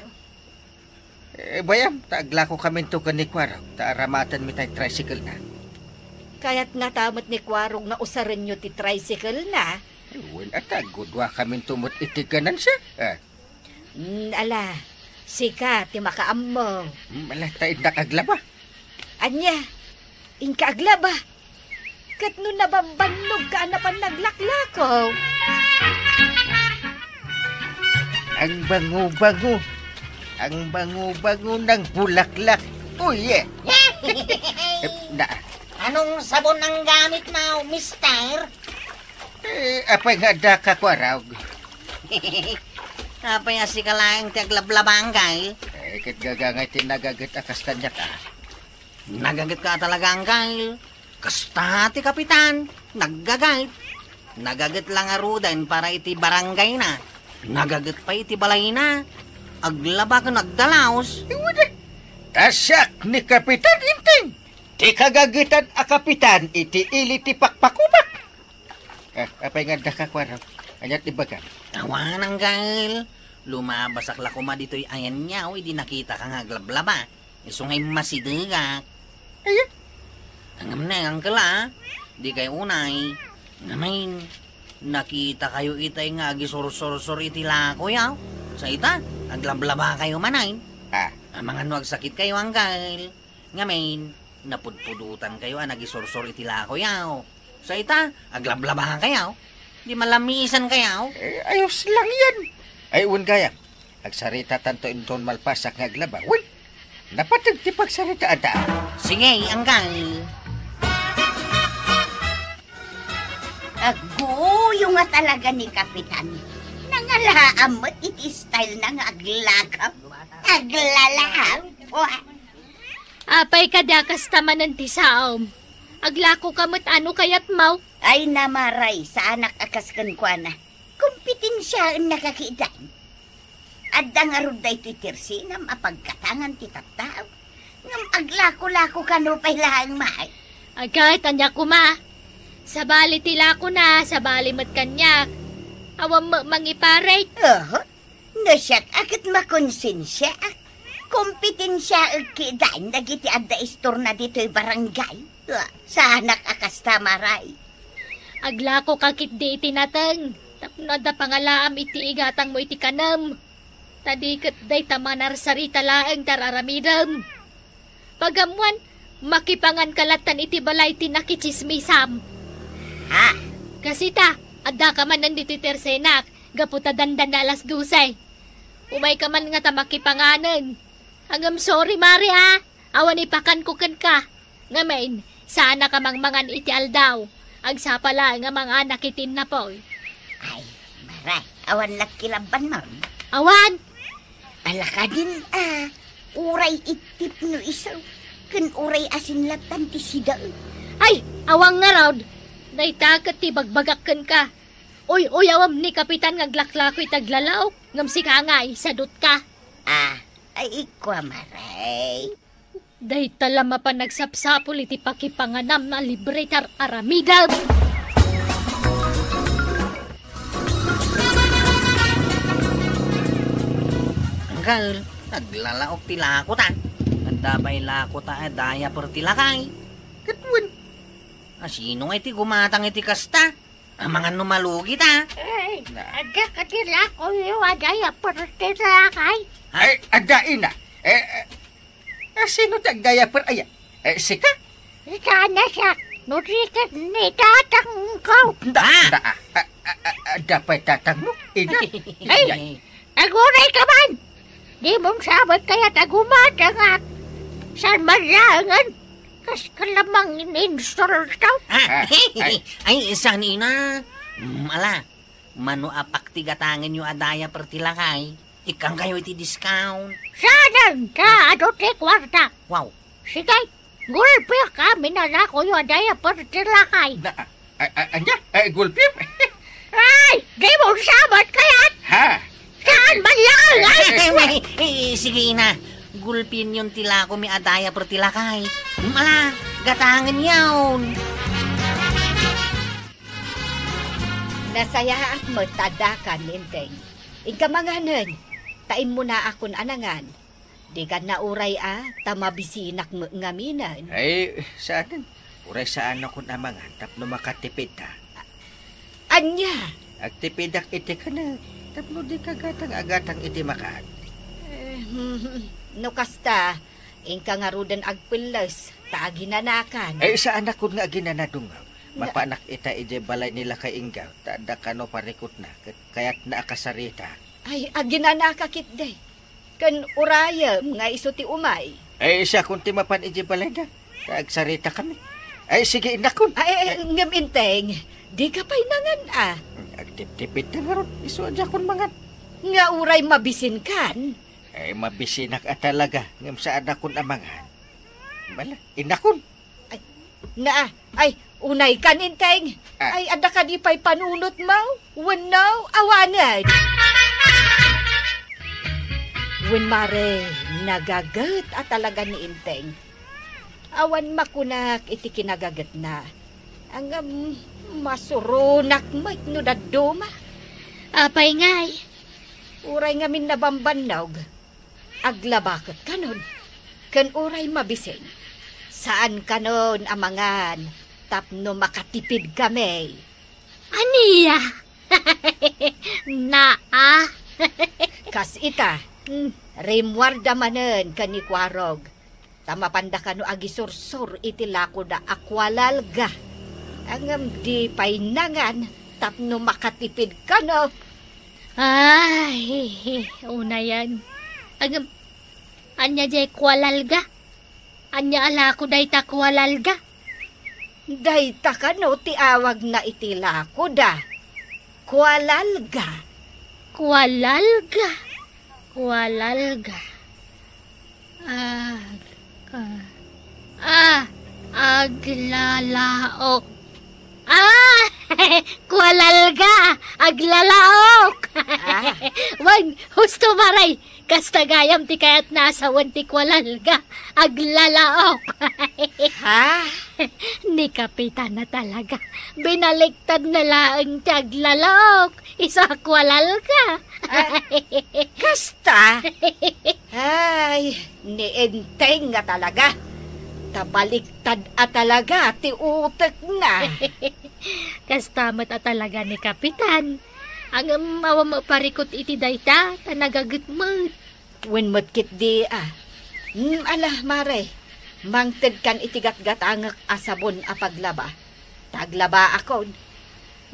Eh, bay-am, ta aglakokaminto ken ni Kuarog, ta aramatenmi tay tricycle-na. Kayat ngata met ni Kuarog nga usarenyo ti tricycle-na? Eh, wen a, ta agguduakaminto met iti ganansia. Ah. Mm, ala, sika ti makaammo. Mm, ala, ta innak aglaba. Ania? Inka aglaba? Ket no nababannogka a napan naglaklako? Ang bango-bango. Ang bango-bango ng bulaklak. Oh, yeah. Eh, na. Anong sabon ang gamit mo, mister? Eh, apay nga adda ka, Kuarog? Apay a sika laeng ti aglablaba, Anggail? Eh, ket gagangay ti nagaget a kas kaniak, a. Nagaget ka talaga, Anggail. Kasta ti kapitan, naggaget. Nagaget la ngaruden para iti barangayna. Nagaget pay iti balayna. Aglaba ken agdalaos. Iwede. Ta siak ni Kapitan Enteng, ti kagagetan a kapitan iti ili ti pakpakubak. Ah, apay nga adda ka, Kuarog? Ania ti ibagam? Awan, Anggail. Lumabasak la koma ditoy ayanyaw idi nakitaka nga aglablaba. Isu nga immasidegak. Aya? Ngem ne, Angkel, a. Dikay unay. Ngamin, nakitakayo itay nga agisursursur iti lakoyaw. Sa ita, aglablabakayo manen. Ah. Amangan no agsakitkayo, Angkel. Ngamin, napudpudotankayo a nagisursur iti lakoyaw. Sa ita, aglablabakayo. Di malamisankayo. Eh, ayos lang yan. Ay, wen gayam, agsaritatanto inton malpasak nga aglaba. Wen, napateg ti pagsaritaanta. Sige, Angkel. Agguyo nga talaga ni Kapitan. Nangalaam met iti style na nga aglakap. Aglalaap. Wah. Apay kadi a kasta manen ti saom? Aglakoka met a no kayatmo? Ay, Maray, saanak a kas kenkuana. Kompetensiaennak a kidan. Adda ngarud daytoy tersenam a pagkatangan ti tattao. Ngem aglako-lakoka nupay laeng, May. Agay, ania koma. Sabali ti lakona, sabali met kaniak. Awan met mangiparit. Oho. No siak a ket makonsensiaak. Kompetensiaek kidan dagiti adda istorna ditoy barangay. Ah, saanak a kasta, Maray. Aglakoka ketdi iti nateng tapno adda pangalaam iti igatangmo iti kanem. Ta di ket dayta manarsarita laeng ti ar-aramidem. Pag-ammoan, makipanganka lattan iti balay ti nakitsismisam. Ha? Kasita, addaka manen ditoy tersenak, gapu ta dandan nga alas dose. Umayka man ngata makipanganen. Ngem sorry, Mari, a. Awan ipakanko kenka. Ngamin, saanaka mangmangan iti aldaw. Agsapa laeng a manganak iti innapoy. Ay, Maray, awan la kilabbanmo? Awan. Ala kadin, a. Uray itip no isu, ken uray asin lattan ti sida. Ay, awan ngarud. Dayta ket ti bagbagak kenka. Uy, uyawem ni Kapitan nga aglaklako iti aglalaok, ngem sika ngay, sadutka. Ah, ay, ikua, Maray. Dayta la mapan agsapsapul iti pakipanganam a libre ti ar-aramidem. Angkel, aglalaok ti lakota. Adda pay lakota a diaper ti lakay. Ket wen, asino ngay ti gumatang iti kasta? Amangan no malugi ta. Ay, na. Adda kadi lakoyo a diaper ti lakay? Ha? Ay, adda ina. Eh, eh, eh, sino ti agdiaper aya? Eh, sika? Ika na siya. No di ket ni tatangko. Da, ah, da, ah, ah, ah, ah, adda pay tatangmo, ina. Ay, ay. Aguray ka man! Di mong sabot kayat a gumatangak? Saan man laengen? Kas ka lamang ininsulto? Ah, ah, ay, ay. Ay, saan, ina? Mm, ala, mano a paktigatangenyo a diaper ti lakay, ikkangkayo iti discount. Saan ta, adu ti kuarta. Wow. Sige, gulpiak amin a lakoyo a diaper ti lakay. Na, a, a, ania? Ay, gulpim? Ay, di mo sabat kayat? Ha? Saan man lang? Ay, ay, ay, ay, sige, ina. Gulpienyon ti lakomi a diaper ti lakay. Mala, gatangen yaon. Nasayaat met ta addakan, Enteng. Inka manganen, ta immunaakon a nangan. Dikan nauray a, ta mabisinak met ngaminen. Ay, saanen. Uray saanakon a mangan tapno makatipidta. Ania? Agtipidak iti kanek, tapno dika gatang a gatang iti makan. Eh, no kasta, inka ngaruden agpelles, ta aginanakan. Ay, saanakon nga aginana, Dungaw. Na- Mapanak ita idiay balay ni Lakay Inggaw, ta adda kano parikutna, ket kayatna a kasarita. Ay, aginanaka ketdi. Ken urayem nga isu ti umay. Ay, siakon ti mapan idiay balayda. Ta agsaritakami. Ay, sige, innakon. Ay, ay, ay, ngem Enteng, dika pay nangan a. Agtiptipid ta ngarud, isu a diakon mangan. Nga uray mabisinkan? Ay, mabisinak a talaga, ngem saanakon a mangan. Bala, innakon. Ay, na, ay, unaykan, Enteng. Ah. Ay, adda kadi pay panunotmo? Wenno, awanen? Wen mare, nagaget a talaga ni Enteng. Awan makunak iti kinagagetna. Ngem, masuronak met no dadduma. Apay ngay? Uray ngamin nabambannog. Aglaba ket kanon, ken uray mabisin, saan kanon a mangan tapno makatipidkami. Ania? Naa. Kas ita, mm, rimmuarda manen ken ni Kuarog, ta mapanda kano agisursor iti lakoda a kualalga. Ngem di pay nangan tapno makatipid kano. Ay, unayan. Agam, ania jay kualalga? Ania a lako dayta kualalga? Dayta kano ti awagna iti lakoda. Kualalga. Kualalga? Kualalga. Ag-, ah, ah, aglalaok. Ah! Kualalga! Aglalaok! Ah. Wen, husto maray! Kasta gayam ti kayatna a sawen ti kualalga. Aglalaok! Ha? Ni Kapitan a talaga. Binaliktadna laeng ti aglalaok. Isu a kualalga. Ah, kasta? Ay, ni Enteng nga talaga. Ta baliktad a talaga ti utekna. Kasta met a talaga ni Kapitan. Ngem awan met parikut iti dayta, ta nagaget met. Wen met ketdi a. Hmm, ala, mare, mangtedkan iti gatgatangek a sabon a paglaba. Ta aglabaakon.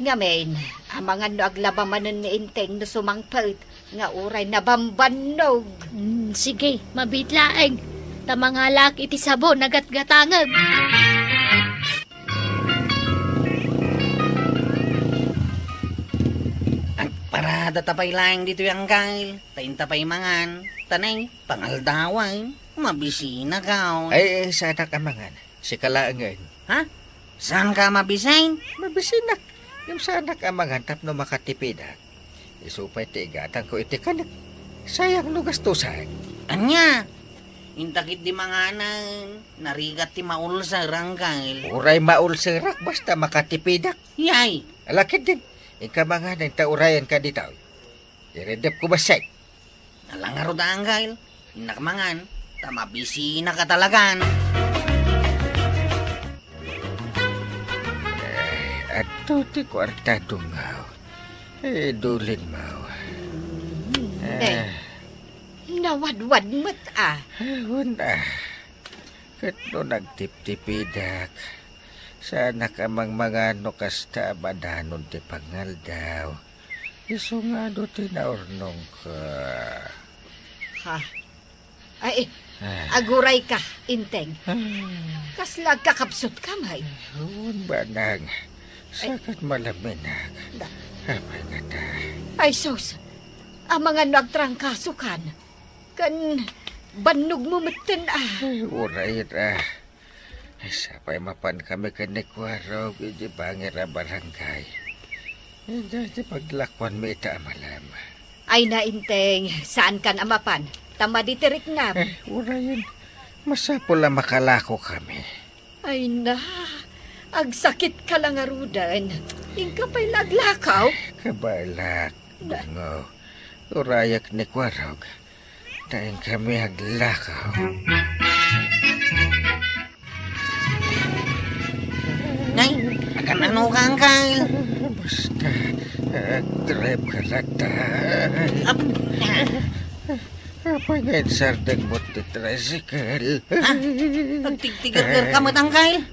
Ngamin, amangan no aglaba manen ni Enteng no sumangpet nga uray nabambannog. Hmm, sige, mabiit laeng. Ta mangalaak iti sabon a gatgatangek. Agparada ta pay laeng ditoy, Anggail. Ta inta pay mangan. Ta nay, pangaldawan. Mabisinak, aw. Ay, ay, saanak a mangan. Sika laengen. Ha? Saanka a mabisin? Mabisinak. Ngem saanak a mangan tapno makatipidak. Isu pay ti igatangko iti kanek. Sayang no gastusak. Ania? Inta ketdi manganen, narigat ti maulser, Anggail. Uray maulserak, basta makatipidak. Yay! Ala ketdin, inka manganen ta urayenka ditoy. Ireddepko bassit. Ala ngarud, Anggail. Innak mangan, ta mabisinak a talagan. Ay, adto ti kuarta, Dungaw. Ay, dulinmaw. Hmm, eh. Nawadwad met a. Awan a. Ket no nagtiptipidak, saanak a mangmangan no kasta a badanon ti pangaldaw. Isu nga adu ti naurnongko. Ha? Ay, ah, agurayka, Enteng. Ah. Kasla agkakabsotka met? Awan, banag. Ay. Saan ket malaminak? Da. Apay ngata? Ay, sus! Amangan no agtrangkasokan. Ken bannogmo metten a. Ay, uray ita. Ay, sapay mapan kami ken ni Kuarog iti bangir a barangay. Ita ti paglakuanmi ita a malem. Ay, nainteng, saankan a mapan. Ta madi ti riknam. Eh, urayen, masapul a makalako kami. Ay na, agsakitka la ngaruden. Inka pay la aglakaw? Kabaelak, Bungo. Urayak ni Kuarog. Ta inkami aglakaw. Nay, agan-ano ka, Angkal? Basta, agdrive ka latta. Ap-, Apay nga insardengmo ti tricycle? Ha? Agtigtigerger ka met, Angkal?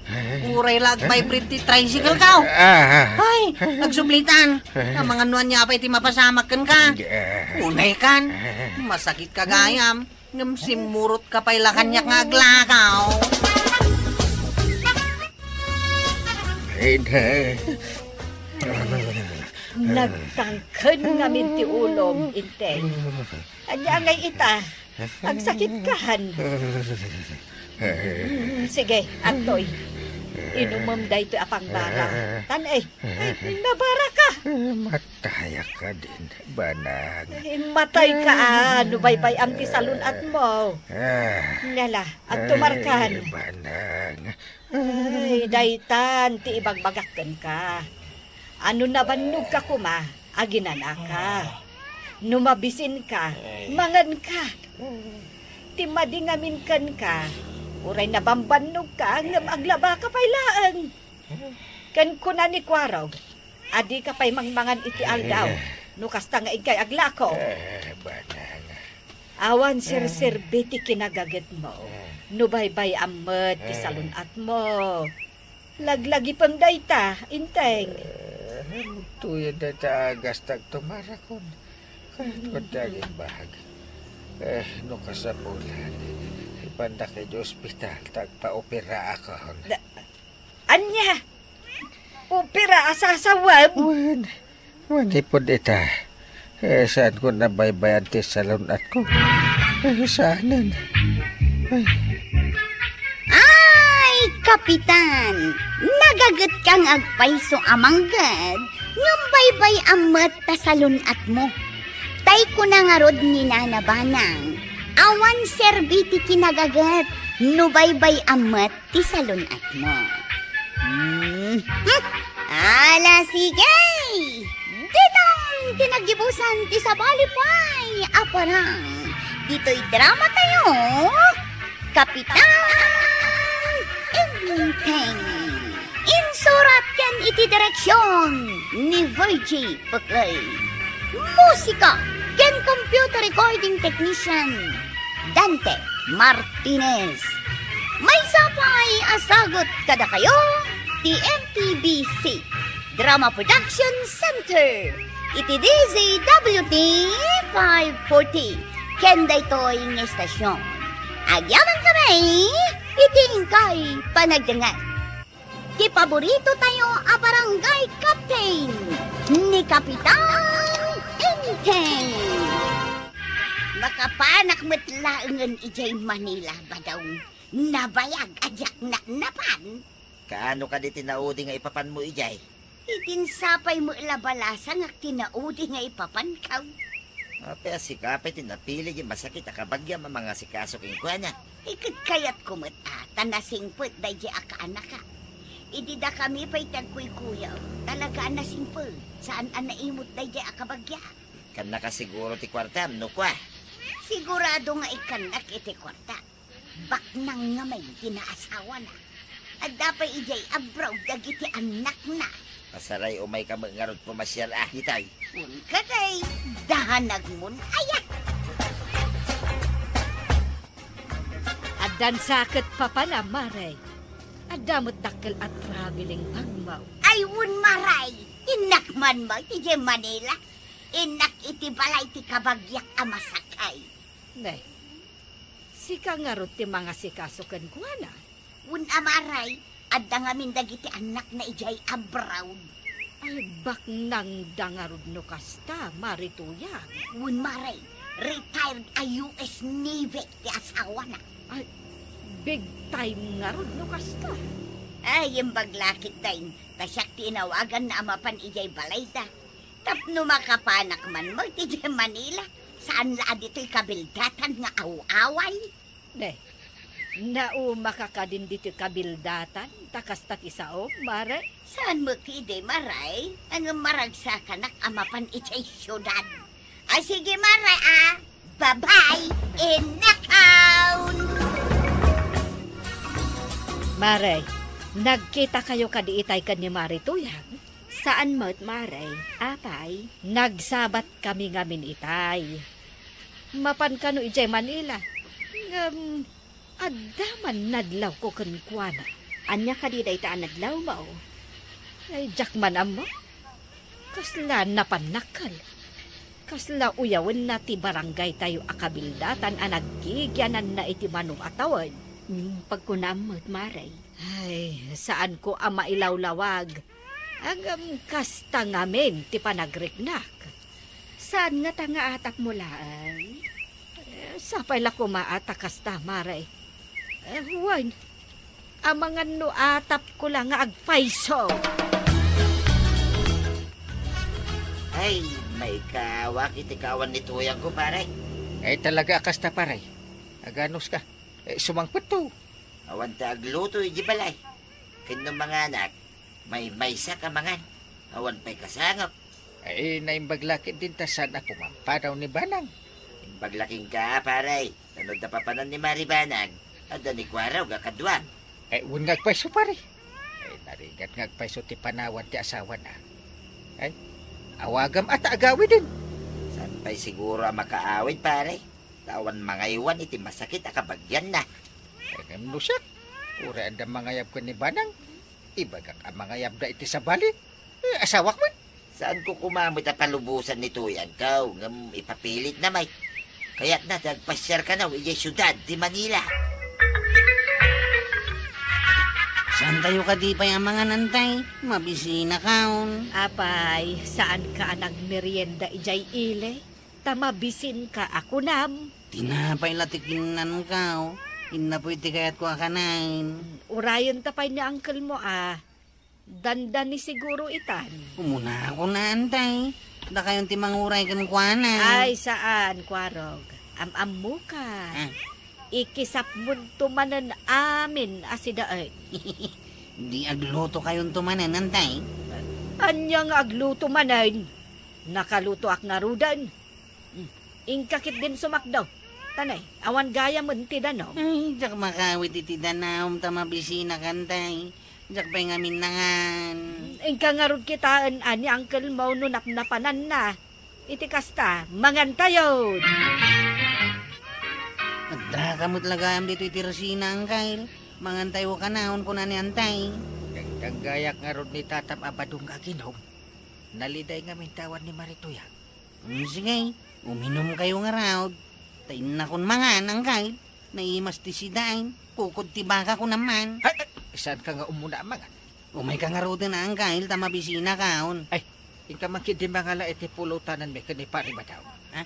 Uray la agvibrate ti tricycle ka, oh. Ah. Ay, agsublitan. Amangan no ania pay ti mapasamak kenka. Ah. Unay kan. Masakit ka gayam. Ngem simmurot ka pay la kaniak nga aglakaw. Ay, na. Nagtangken ngamin ti ulom, Inteng. Ania ngay ita? Agsakitkan. Hmm, sige, Antoy. Inumem daytoy a pangbara. Tan, eh, ay, nabaraka. Matayka din, Banang. Eh, matayka, ah, no baybay-am ti salun-atmo. Nala, agtumarkan. Ay, Banang. Ay, daytan ti ibagbagak kenka. A no nabannogka koma, aginanaka. No mabisinka, manganka. Ti madi ngamin kenka, uray nabambannogka, ngem aglabaka pay laeng. Ken kuna ni Kuarog, a dika pay mangmangan iti aldaw, no kasta nga inkay aglako. Eh, Banang. Awan serserbi ti kinagagetmo, no baybay-am met ti salun-atmo. Laglagipem dayta, Inteng. Eh, tuyod dayta a agastag tumarakon. Kayat ko ti agimbag. Eh, no kasapulan, ipandak iti ospital, ta agpaoperaakon. Da-, ania? Opera a sasawem? Wen, manipud ita, eh, saanko nabaybayan ti salun-atko. Eh, saanen. Ay. Ay, Kapitan! Nagagetka nga agpayso a mangged, ngem baybay-am met ta salun-atmo. Tay kuna ngarud ni Nana Banang, awan serbi ti kinagaget no baybay-am met ti salun-atmo. Hmm. Hmm. Ala, sige! Ditoy ti naggibusan ti sabali pay a parang. Ditoy drama tayo, Kapitan Enteng. Insurat ken iti direksion ni Virgie Peclay. Musika ken computer recording technician, Dante Martinez. Maysa pay a sagut kadakayo ti M T B C Drama Production Center iti D Z W T five forty ken daytoy nga estasion. Agyaman kami iti inkay panagdengngeg. Ti paborito tayo a barangay captain, ni Kapitan Enteng. Makapanak met laengen idiay Manila, Badong. Nabayag a diak napan. Kaano kadi ti naudi nga ipapanmo idiay? Idin sapay met la balasangak ti naudi nga ipapanko. Apay a sika pay ti napili ti masakit a kabagiam a mangasikaso kenkuana? Iket kayatko met a, ta nasingpet daydiay a kaanaka. Idi dakami pay ti agkuykuyaw, talaga a nasingpet, saan a naimut daydiay a kabagia. Kannaka siguro ti kuartam, no kua? Sigurado nga ikkannak iti kuarta. Baknang ngamin ti naasawana. Adda pay idiay abroad dagiti annakna. Asaray, umayka met ngarud pumasiar a, itay. Wen, katay, dahanagmon aya. Addan sa ket papan a, Mare. Adda met dakkel a traveling bagmo. Ay, wen, Mare, innak man mo iti Manila. Innak iti balay ti kabagiak a masakay. Ne, sika ngarud ti mangasikaso kenkuana? Wen, Mare, Adda ngamin dagiti annakna idiay abroad. Ay, baknangda ngarud no kasta, Mare Tuyang. Wen, Mare, retired a U S Navy ti asawana. Ay, big time ngarud no kasta. Ay, imbag la ketdin, ta siak ti inawaganna a mapan idiay balayda. Tapno makapanak man met idiay Manila, saan la a ditoy kabildatan nga aw-away. Ne, naumaka kadin ditoy kabildatan, ta kasta ti saom, Mare? Saan met idi, Mare? Ngem maragsakanak a mapan idiay siudad. A, sige, Mare, a. Bye-bye. Innakaw! Mare, nagkitakayo kadi itay ken ni Mare Tuyang? Saan met, Mare. Apay? Nagsabatkami ngamin itay. Mapan kano idiay Manila. Ngem, adda man nadlawko kenkuana. Ania kadi dayta a nadlawmo? Ay, diak man ammo. Kasla napannakkel. Kasla uyawenna ti barangaytayo a kabildatan a naggigiananna iti mano a tawen. Hmm, pagkunam met, Mare. Ay, saanko a mailawlawag. Ngem kasta ngamin ti panagriknak. Saan ngata nga atapmo laeng? Eh, sapay la koma a ta kasta, Mare. Eh, wen, amangan no atapko la nga agpayso. Ay, maikawak iti kawan ni Tuyangko, pare. Ay, talaga a kasta, pare. Aganos ka. Eh, sumangpetto. Awan ta agluto iti balay. Ken no manganak, maymaysak a mangan. Awan pay kasangap. Ay, naimbag la ketdin ta saan a pumampanaw ni Banang. Imbag la kenka, pare. Tano adda papanan ni Mari Banang, adda ni Kuarog a kaduam. Ay, wen nga agpayso, pare. Ay, narigat nga agpayso ti panawan ti asawana. Ay, awagam a ta agawiden. Saan pay siguro a makaawid, pare? Ta awan mangaywan iti masakit a kabagianna. Ngem no siak, uray adda mangayab ken ni Banang, ibagak a mangayabda iti sabali. Eh, asawak met. Saanko koma met a palubosan ni Tuyangko, ngem ipapilitna met. Kayatna ti agpasiar kano idiay siudad ti Manila. Saantayo kadi pay a mangan, Antay? Mabisinakon. Apay, saanka a nagmerienda idiay ili? Ta mabisinka a kunam. Tinapay la ti kinnanko. Innapoy ti kayatko a kanaen. Urayenta pay ni uncle mo a. Dandani siguro itan. Umunakon, Antay. Dakayon ti manguray kenkuana. Ay, saan, Kuarog. Am-ammoka. Ah. Ikisapmonto manen amin a sidaen. Di aglutokayonto manen, Antay. Ania nga agluto manen? Nakalutoak ngaruden. Hmm. Inka ketdin sumakdo. Tanay, awan gayamen ti danum. Ay, diak makaawid iti danum ta mabisinak, Antay. Diak pay ngamin nangan. Inka ngarud kitaen a ni uncle mo no napnapananna. Iti kasta, mangantayon. Addaka met la gayam ditoy ti resina, Angkel. Mangantayo kanayon, kuna ni Antay. Dangdanggayak ngarud ni tatam a badong nga aginum. Naliday ngamin ti awan ni Mari Tuyang. Mm, sige, uminumkayo ngarud. Ta innakon mangan, Angkel. Naimas ti sidaen, kukod ti baka, kunam man. Ay, ay, saanka nga umuna a mangan? Umayka ngaruden, Angkel, ta mabisinakon. Ay, inka man ketdi mangala iti pulotanenmi ken ni Pari Badong. Ha?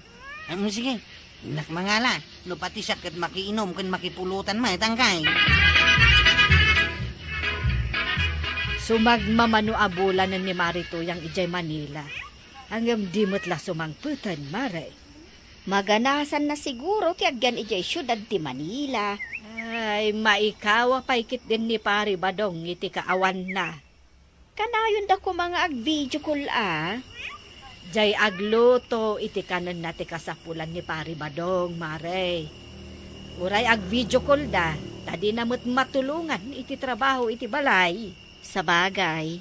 Am, sige. Innak mangala, no pati siak ket makiinum ken makipulotan met, Angkel. Sumagmamano a bulanen ni Mari Tuyang idiay Manila. Ngem di met la sumangpeten, Mare. Maganasanna siguro ti agyan idiay siudad ti Manila. Ay, maikawa pay ketdin ni Pari Badong iti kaawanna. Kanayonda koma nga ag-video call a. Jay agluto iti kanenna ti kasapulan ni Pari Badong, Mare. Uray ag-video call da, ta dina met matulongan iti trabaho iti balay. Sabagay,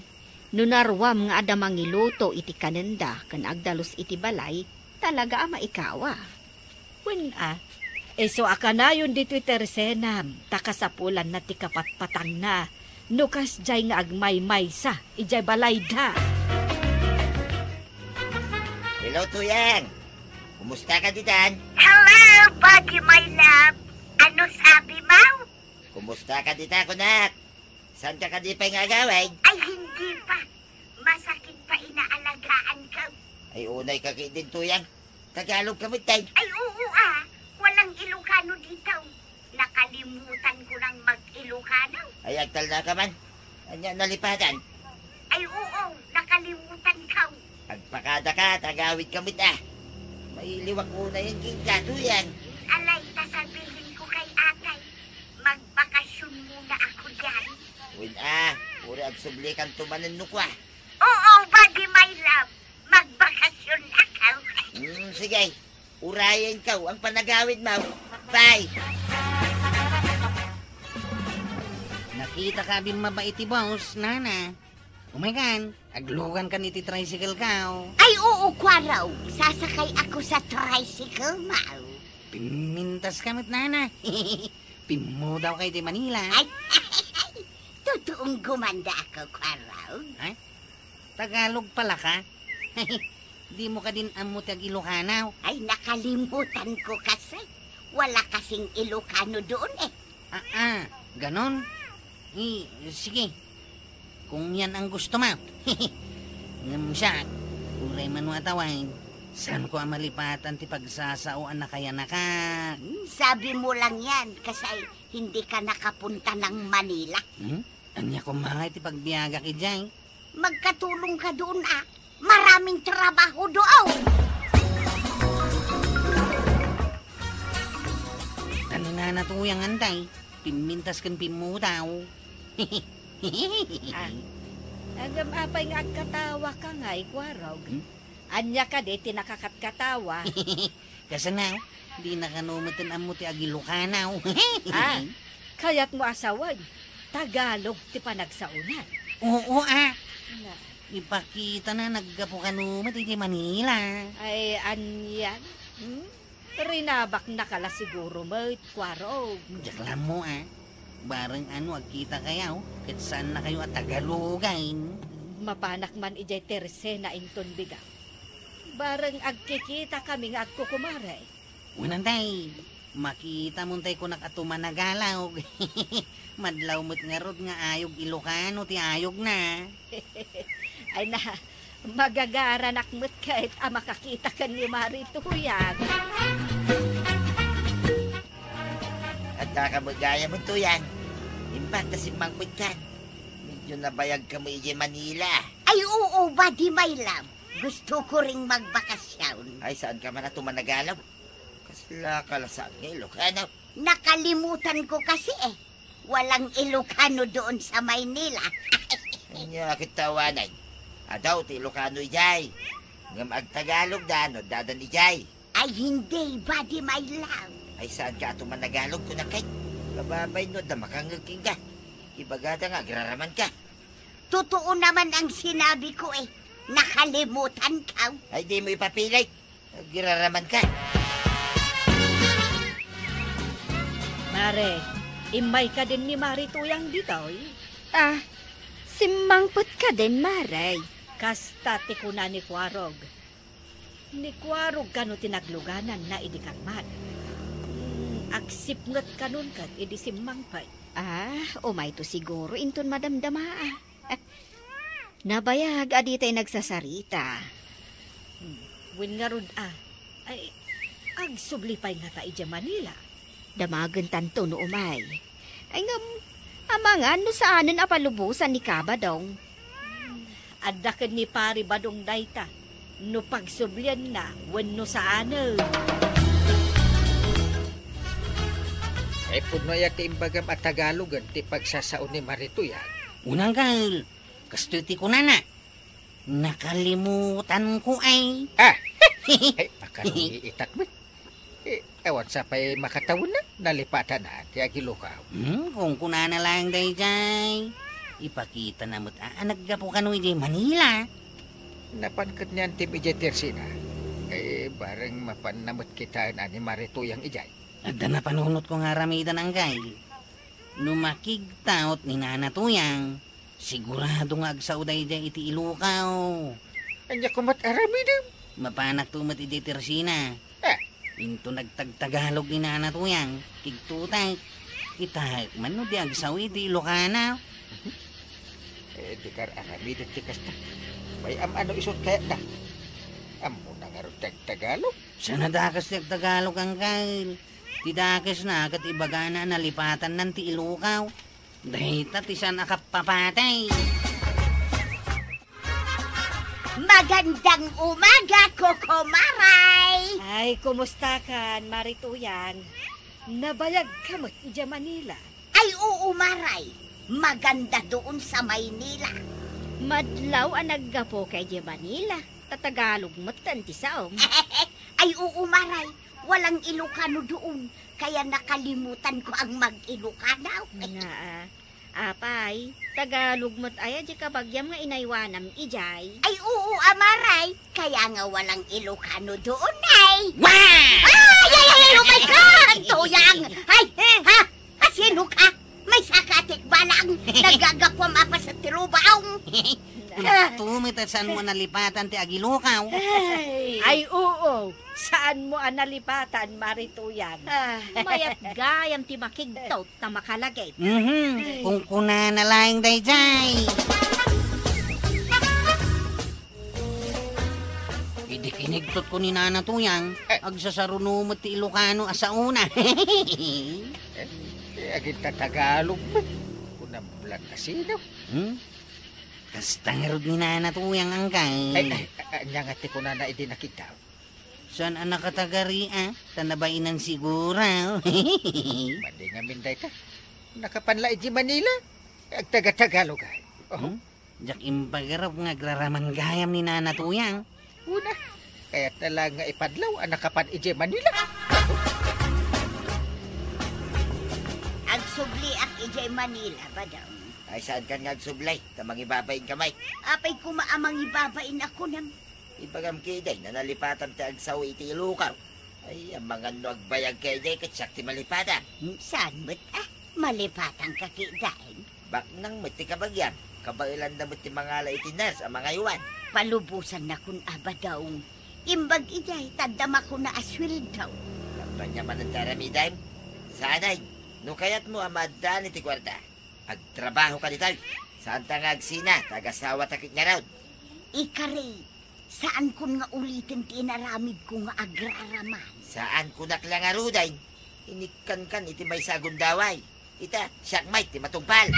no naruam nga adda mangiluto iti kanenda ken agdalus iti balay, talaga a maikawa. Wen a, isu a kanayon ditoy ti resenam, ta kasapulanna ti kapatpatangna, no kasdiay nga agmaymaysa idiay balayda. Hello, Tuyang. Kumusta ka ditan? Hello, Bagi, my love. Ano sabi mo? Kumusta ka dita, kunak? Saanka kadi pay nga agawid? Ay, hindi pa. Masakit pa inaalagaanko. Ay, unay ka kay din, Tuyang. Tagalog ka met, tay. Ay, oo, ah. Walang Ilocano dito. Nakalimutan ko nang mag-Ilocano. Ay, agtalna ka man. Anya, nalipatan? Ay, oo, nakalimutan ko. Agpakada ka, tagawid ka met, ah. Mailiwak unay yan, king katuyan. Alay, ta sabihin ko kay atay, magbakasyon muna ako dyan. Wen, ah, uri agsubli kan tumanen no kwa. Oo, buddy, my love. Magbakasyon ako. Hmm, sige. Urayen ka, ang panagawid mo. Bye! Nakita ka bin mabait ti boss, nana. Umaykan, aglugan kan iti tricycle ka, oh. Ay, oo, Kwaraw. Sasakay ako sa tricycle mo. Pimintas ka met, nana. Pimmudaw ka iti Manila. Ay, tutuong gumanda ako, Kwaraw. Ay, Tagalog pala ka? Di mo kadin ammo ti ag-Ilocano? Ay, nakalimutan ko kasi. Wala kasing Ilocano doon eh. Ah, ah, ganon? Eh, sige. Kung yan ang gusto mo. Ngem siak, uray mano a tawen, saan ko a malipatan ti pagsasao a nakayanaka? Hmm, sabi mo lang yan kasi hindi ka nakapunta ng Manila. Hmm? Ania koma nga iti pagbiagak idiay? Magkatulong ka doon, ah. Maraming trabaho doon. Ano na natuyangan tay? Pimmintas ken pimmudaw. Ah, agam apay nga agkatawa ka nga, Ikwarog? Hmm? Ania kadi ti nakakatkatawa? Kasano? Dina kano met ammo ti ag-Ilocano. Ah, kayatmo a sawen, Tagalog ti panagsaona. Oo, ah. Na. Ipakita na naggapu kano met iti Manila. Ay, anian? Hmm? Rinabaknaka la siguro met, Kwarog. Diak la ammo, ah. Bareng ano, agkita kayo, ket saannakayo a Tagalogen. Mapanak man idiay Tersena inton bigat. Bareng agkikita kami nga agkukumare. Wen, tay, makita mon tay kunak a tumanagalog. Madlaw met ngarud nga ayog Ilocano ti ayogna. Ay na, magagaranak met ket a makakita ken ni Mari Tuyang. Adda ka met gayam, Tuyang. Imbag ta simmangpet kan. Medyo nabayag kamo idiay Manila. Ay, oo, buddy, my love. Gusto ko ring magbakasyon. Ay, saan ka man a tumanagalog? Kasla ka la saan nga Ilocano? Nakalimutan ko kasi eh. Walang Ilocano doon sa Maynila. Ania ket tawanan? Adaw ti Ilocano idiay. Ngem agtagalog da no addadan idiay. Ay, hindi, buddy, my love. Ay, saan ka ato managalog, kunak kay? Kababay no adda makangngeg kenka. Ibagada nga agraraman ka. Totoo naman ang sinabi ko eh. Nakalimutan ka. Ay, di mo ipapilit. Agraraman ka. Mare, immay kadin ni Mari Tuyang ditoy? Ah, simmangpet kadin, Mare. Kasta ti kuna ni Kwarog. Ni Kwarog kano ti naglugananna idi karmat. Hmm, agsipnget kanon ket idi simmangpet. Ah, umayto siguro inton madamdama. Nabayag a ditay nagsasarita. Hmm, wen ngarud a. Ay, agsubli pay ngata idiay Manila. Damagentanto no umay. Ay ngem, amangan no saanen a palubosan ni Kabadong. Adda ken ni Pari Badong dayta, no pagsublianna wenno saanen. Ay, pudno aya ti imbagam a Tagalogen ti pagsasao ni Mari Tuyang? Unanggal, kastoy ti kunana, nakalimutanko ay. Ah! Ay, makarugi itak met. Eh, awan sa pay makatawenna, nalipatana ti agilukaw. Hmm, kunkunana laeng daydiay. Ipakitana met a, a naggapu kano idiay Manila. Napan ket ni Antim idiay Tersena. Eh, bareng mapanna met kitaen a ni Mari Tuyang idiay. Adda napanunotko nga aramidan, Anggail. No makigtaot ni Nana Tuyang, sigurado nga agsao daydiay iti Ilocano. Ania komat aramidem? Mapanakto met idiay Tersena. Ah. Inton nagtagtagalog ni Nana Tuyang, kigtotek. Kitaek man no di agsao iti Ilocano. Dika ar-aramiden ti kasta. Bay-am a no isut' kayatda. Ammona ngarud ti agtagalog. Saan a dakes ti agtagalog, Angkel? Ti dakesna ket ibagana a nalipatannan ti ilukaw. Dayta ti saan a kappapatay. Magandang umaga, Koko Maray! Ay, kumusta kan, Mari Tuyang? Nabayag ka met idiay Manila? Ay, oo, Maray. Maganda doon sa Maynila. Madlaw a naggapu ka idiay Manila. Tatagalog met ti saom. Ay, oo, Maray. Walang Ilocano doon. Kaya nakalimutan ko ang mag-Ilocano. Nga, ah. Apay, Tagalog met aya di kabagiam nga inaywanam idiay? Ay, oo, a, Maray. Kaya nga walang Ilocano doon, ay. Wow! Ay, ay, ay, ay, oh my God! Tuyang! Ay, ha? Asino ka? Maysa ka ti balang nagagapuam a paset ti rubaong. Tumita, saan mo nalipatan ti agilukaw? Ay. Ay, oo. Saan mo a nalipatan, Mari Tuyang? Ah. Mayat gayam ti makigtot ta makalagip. Mhm. Ay. Kung kunana laeng daydiay. Idi kinigtot ko ni Nana Tuyang, eh, agsasaruno met ti Ilocano a saona. Eh, eh, agintatagalog met. Kunam lang asino. Hmm? Kasta ngarud ni Nana Tuyang, Angkay. Ay, ay, ay, ania nga ti kunana idi nakita? Saan a nakatagari, ah? Ta nabainan siguro. Madi ngamin dayta. Nakapan la idiay Manila. Agtaga-Tagalog, ay. Oh. Hmm? Diak impagarap nga agraraman gayam ni Nana Tuyang. Una, kayatna lang nga ipadlaw a nakapan idiay Manila. Agsubliak idiay Manila, Badong. Ay, saankan nga agsubli? Ta mangibabain ka met. Apay koma a mangibabain a kunam? Ibagam ketdi, nalipatam ti agsao iti Ilocano. Ay, amangan no agbayag ketdi, ket siak ti malipatam. Hmm, saan met, ah? Malipatanka ketdin? Baknang met ti kabagiam. Kabaelanna met ti mangala iti nurse a mangaywan. Palubosannakon a, Badong. Imbag idiay, ta adda makuna a sueldo. Labanna manen ti aramidem? Saan ay? No kayatmo a maaddaan iti kuarta, agtrabahoka ditoy. Saanta nga agsina, ta agasawata ket ngarud. Ikari, saankon nga uliten ti inaramidko nga agraraman. Saankonak la ngaruden, inikkankan iti maysa a gundaway. Ita, siak met ti matungpal.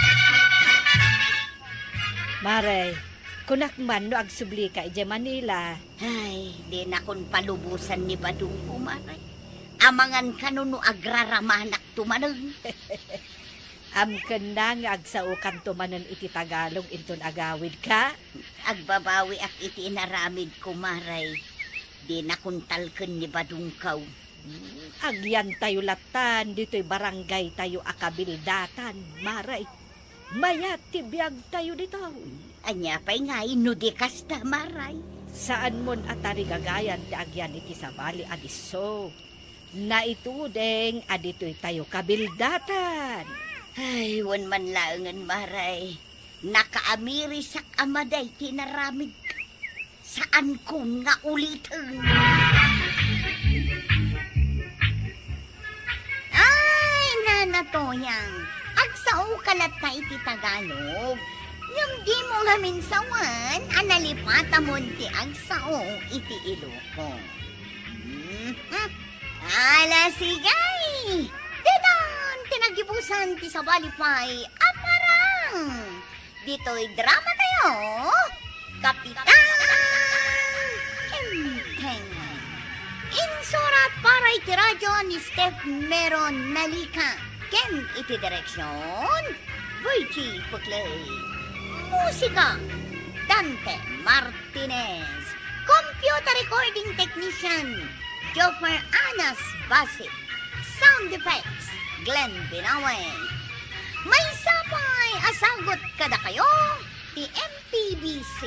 Mare, kunak man no agsublika idiay Manila. Ay, dinakon palubosan ni Badongko, Mare. Amangan kano no agraramanakto manen. Amkenna nga agsaokanto manen iti Tagalog inton agawidka? Agbabawiak iti inaramidko, Mare. Dinakon talken ni Badongko. Agyantayo lattan ditoy barangaytayo a kabildatan, Mare. Mayat ti biagtayo ditoy. Ania pay ngay no di kasta, Mare? Saanmon a tarigagayan ti agyan iti sabali a disso. Naituding a ditoytayo kabildatan. Ay, wen man laengen, Mare. Nakaamirisak a madi ti inaramidko. Saankon nga uliten. Ay, Nana Toyang, agsaoka latta iti Tagalog. Ngem dimo ngamin sawen a nalipatamon ti agsao iti Iloko. Mhm. Ala, sige! Ditan ti nagibusan ti sabali pay a parang! Ditoy dramatayo, Kapitan Enteng. Insurat para iti radio ni Steph Meron Nalica ken iti direksion, Virgie Puclay. Musika, Dante Martinez. Computer recording technician, Joffer Anas Basit. Sound effects, Glenn Binawe. Maysa pay a sagut kadakayo ti M P B C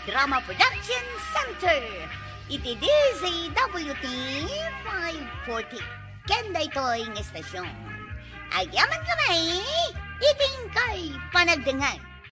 Drama Production Center iti D Z W T five forty. Ken daytoy nga estasion, agyamankami iti inkay panagdengngeg.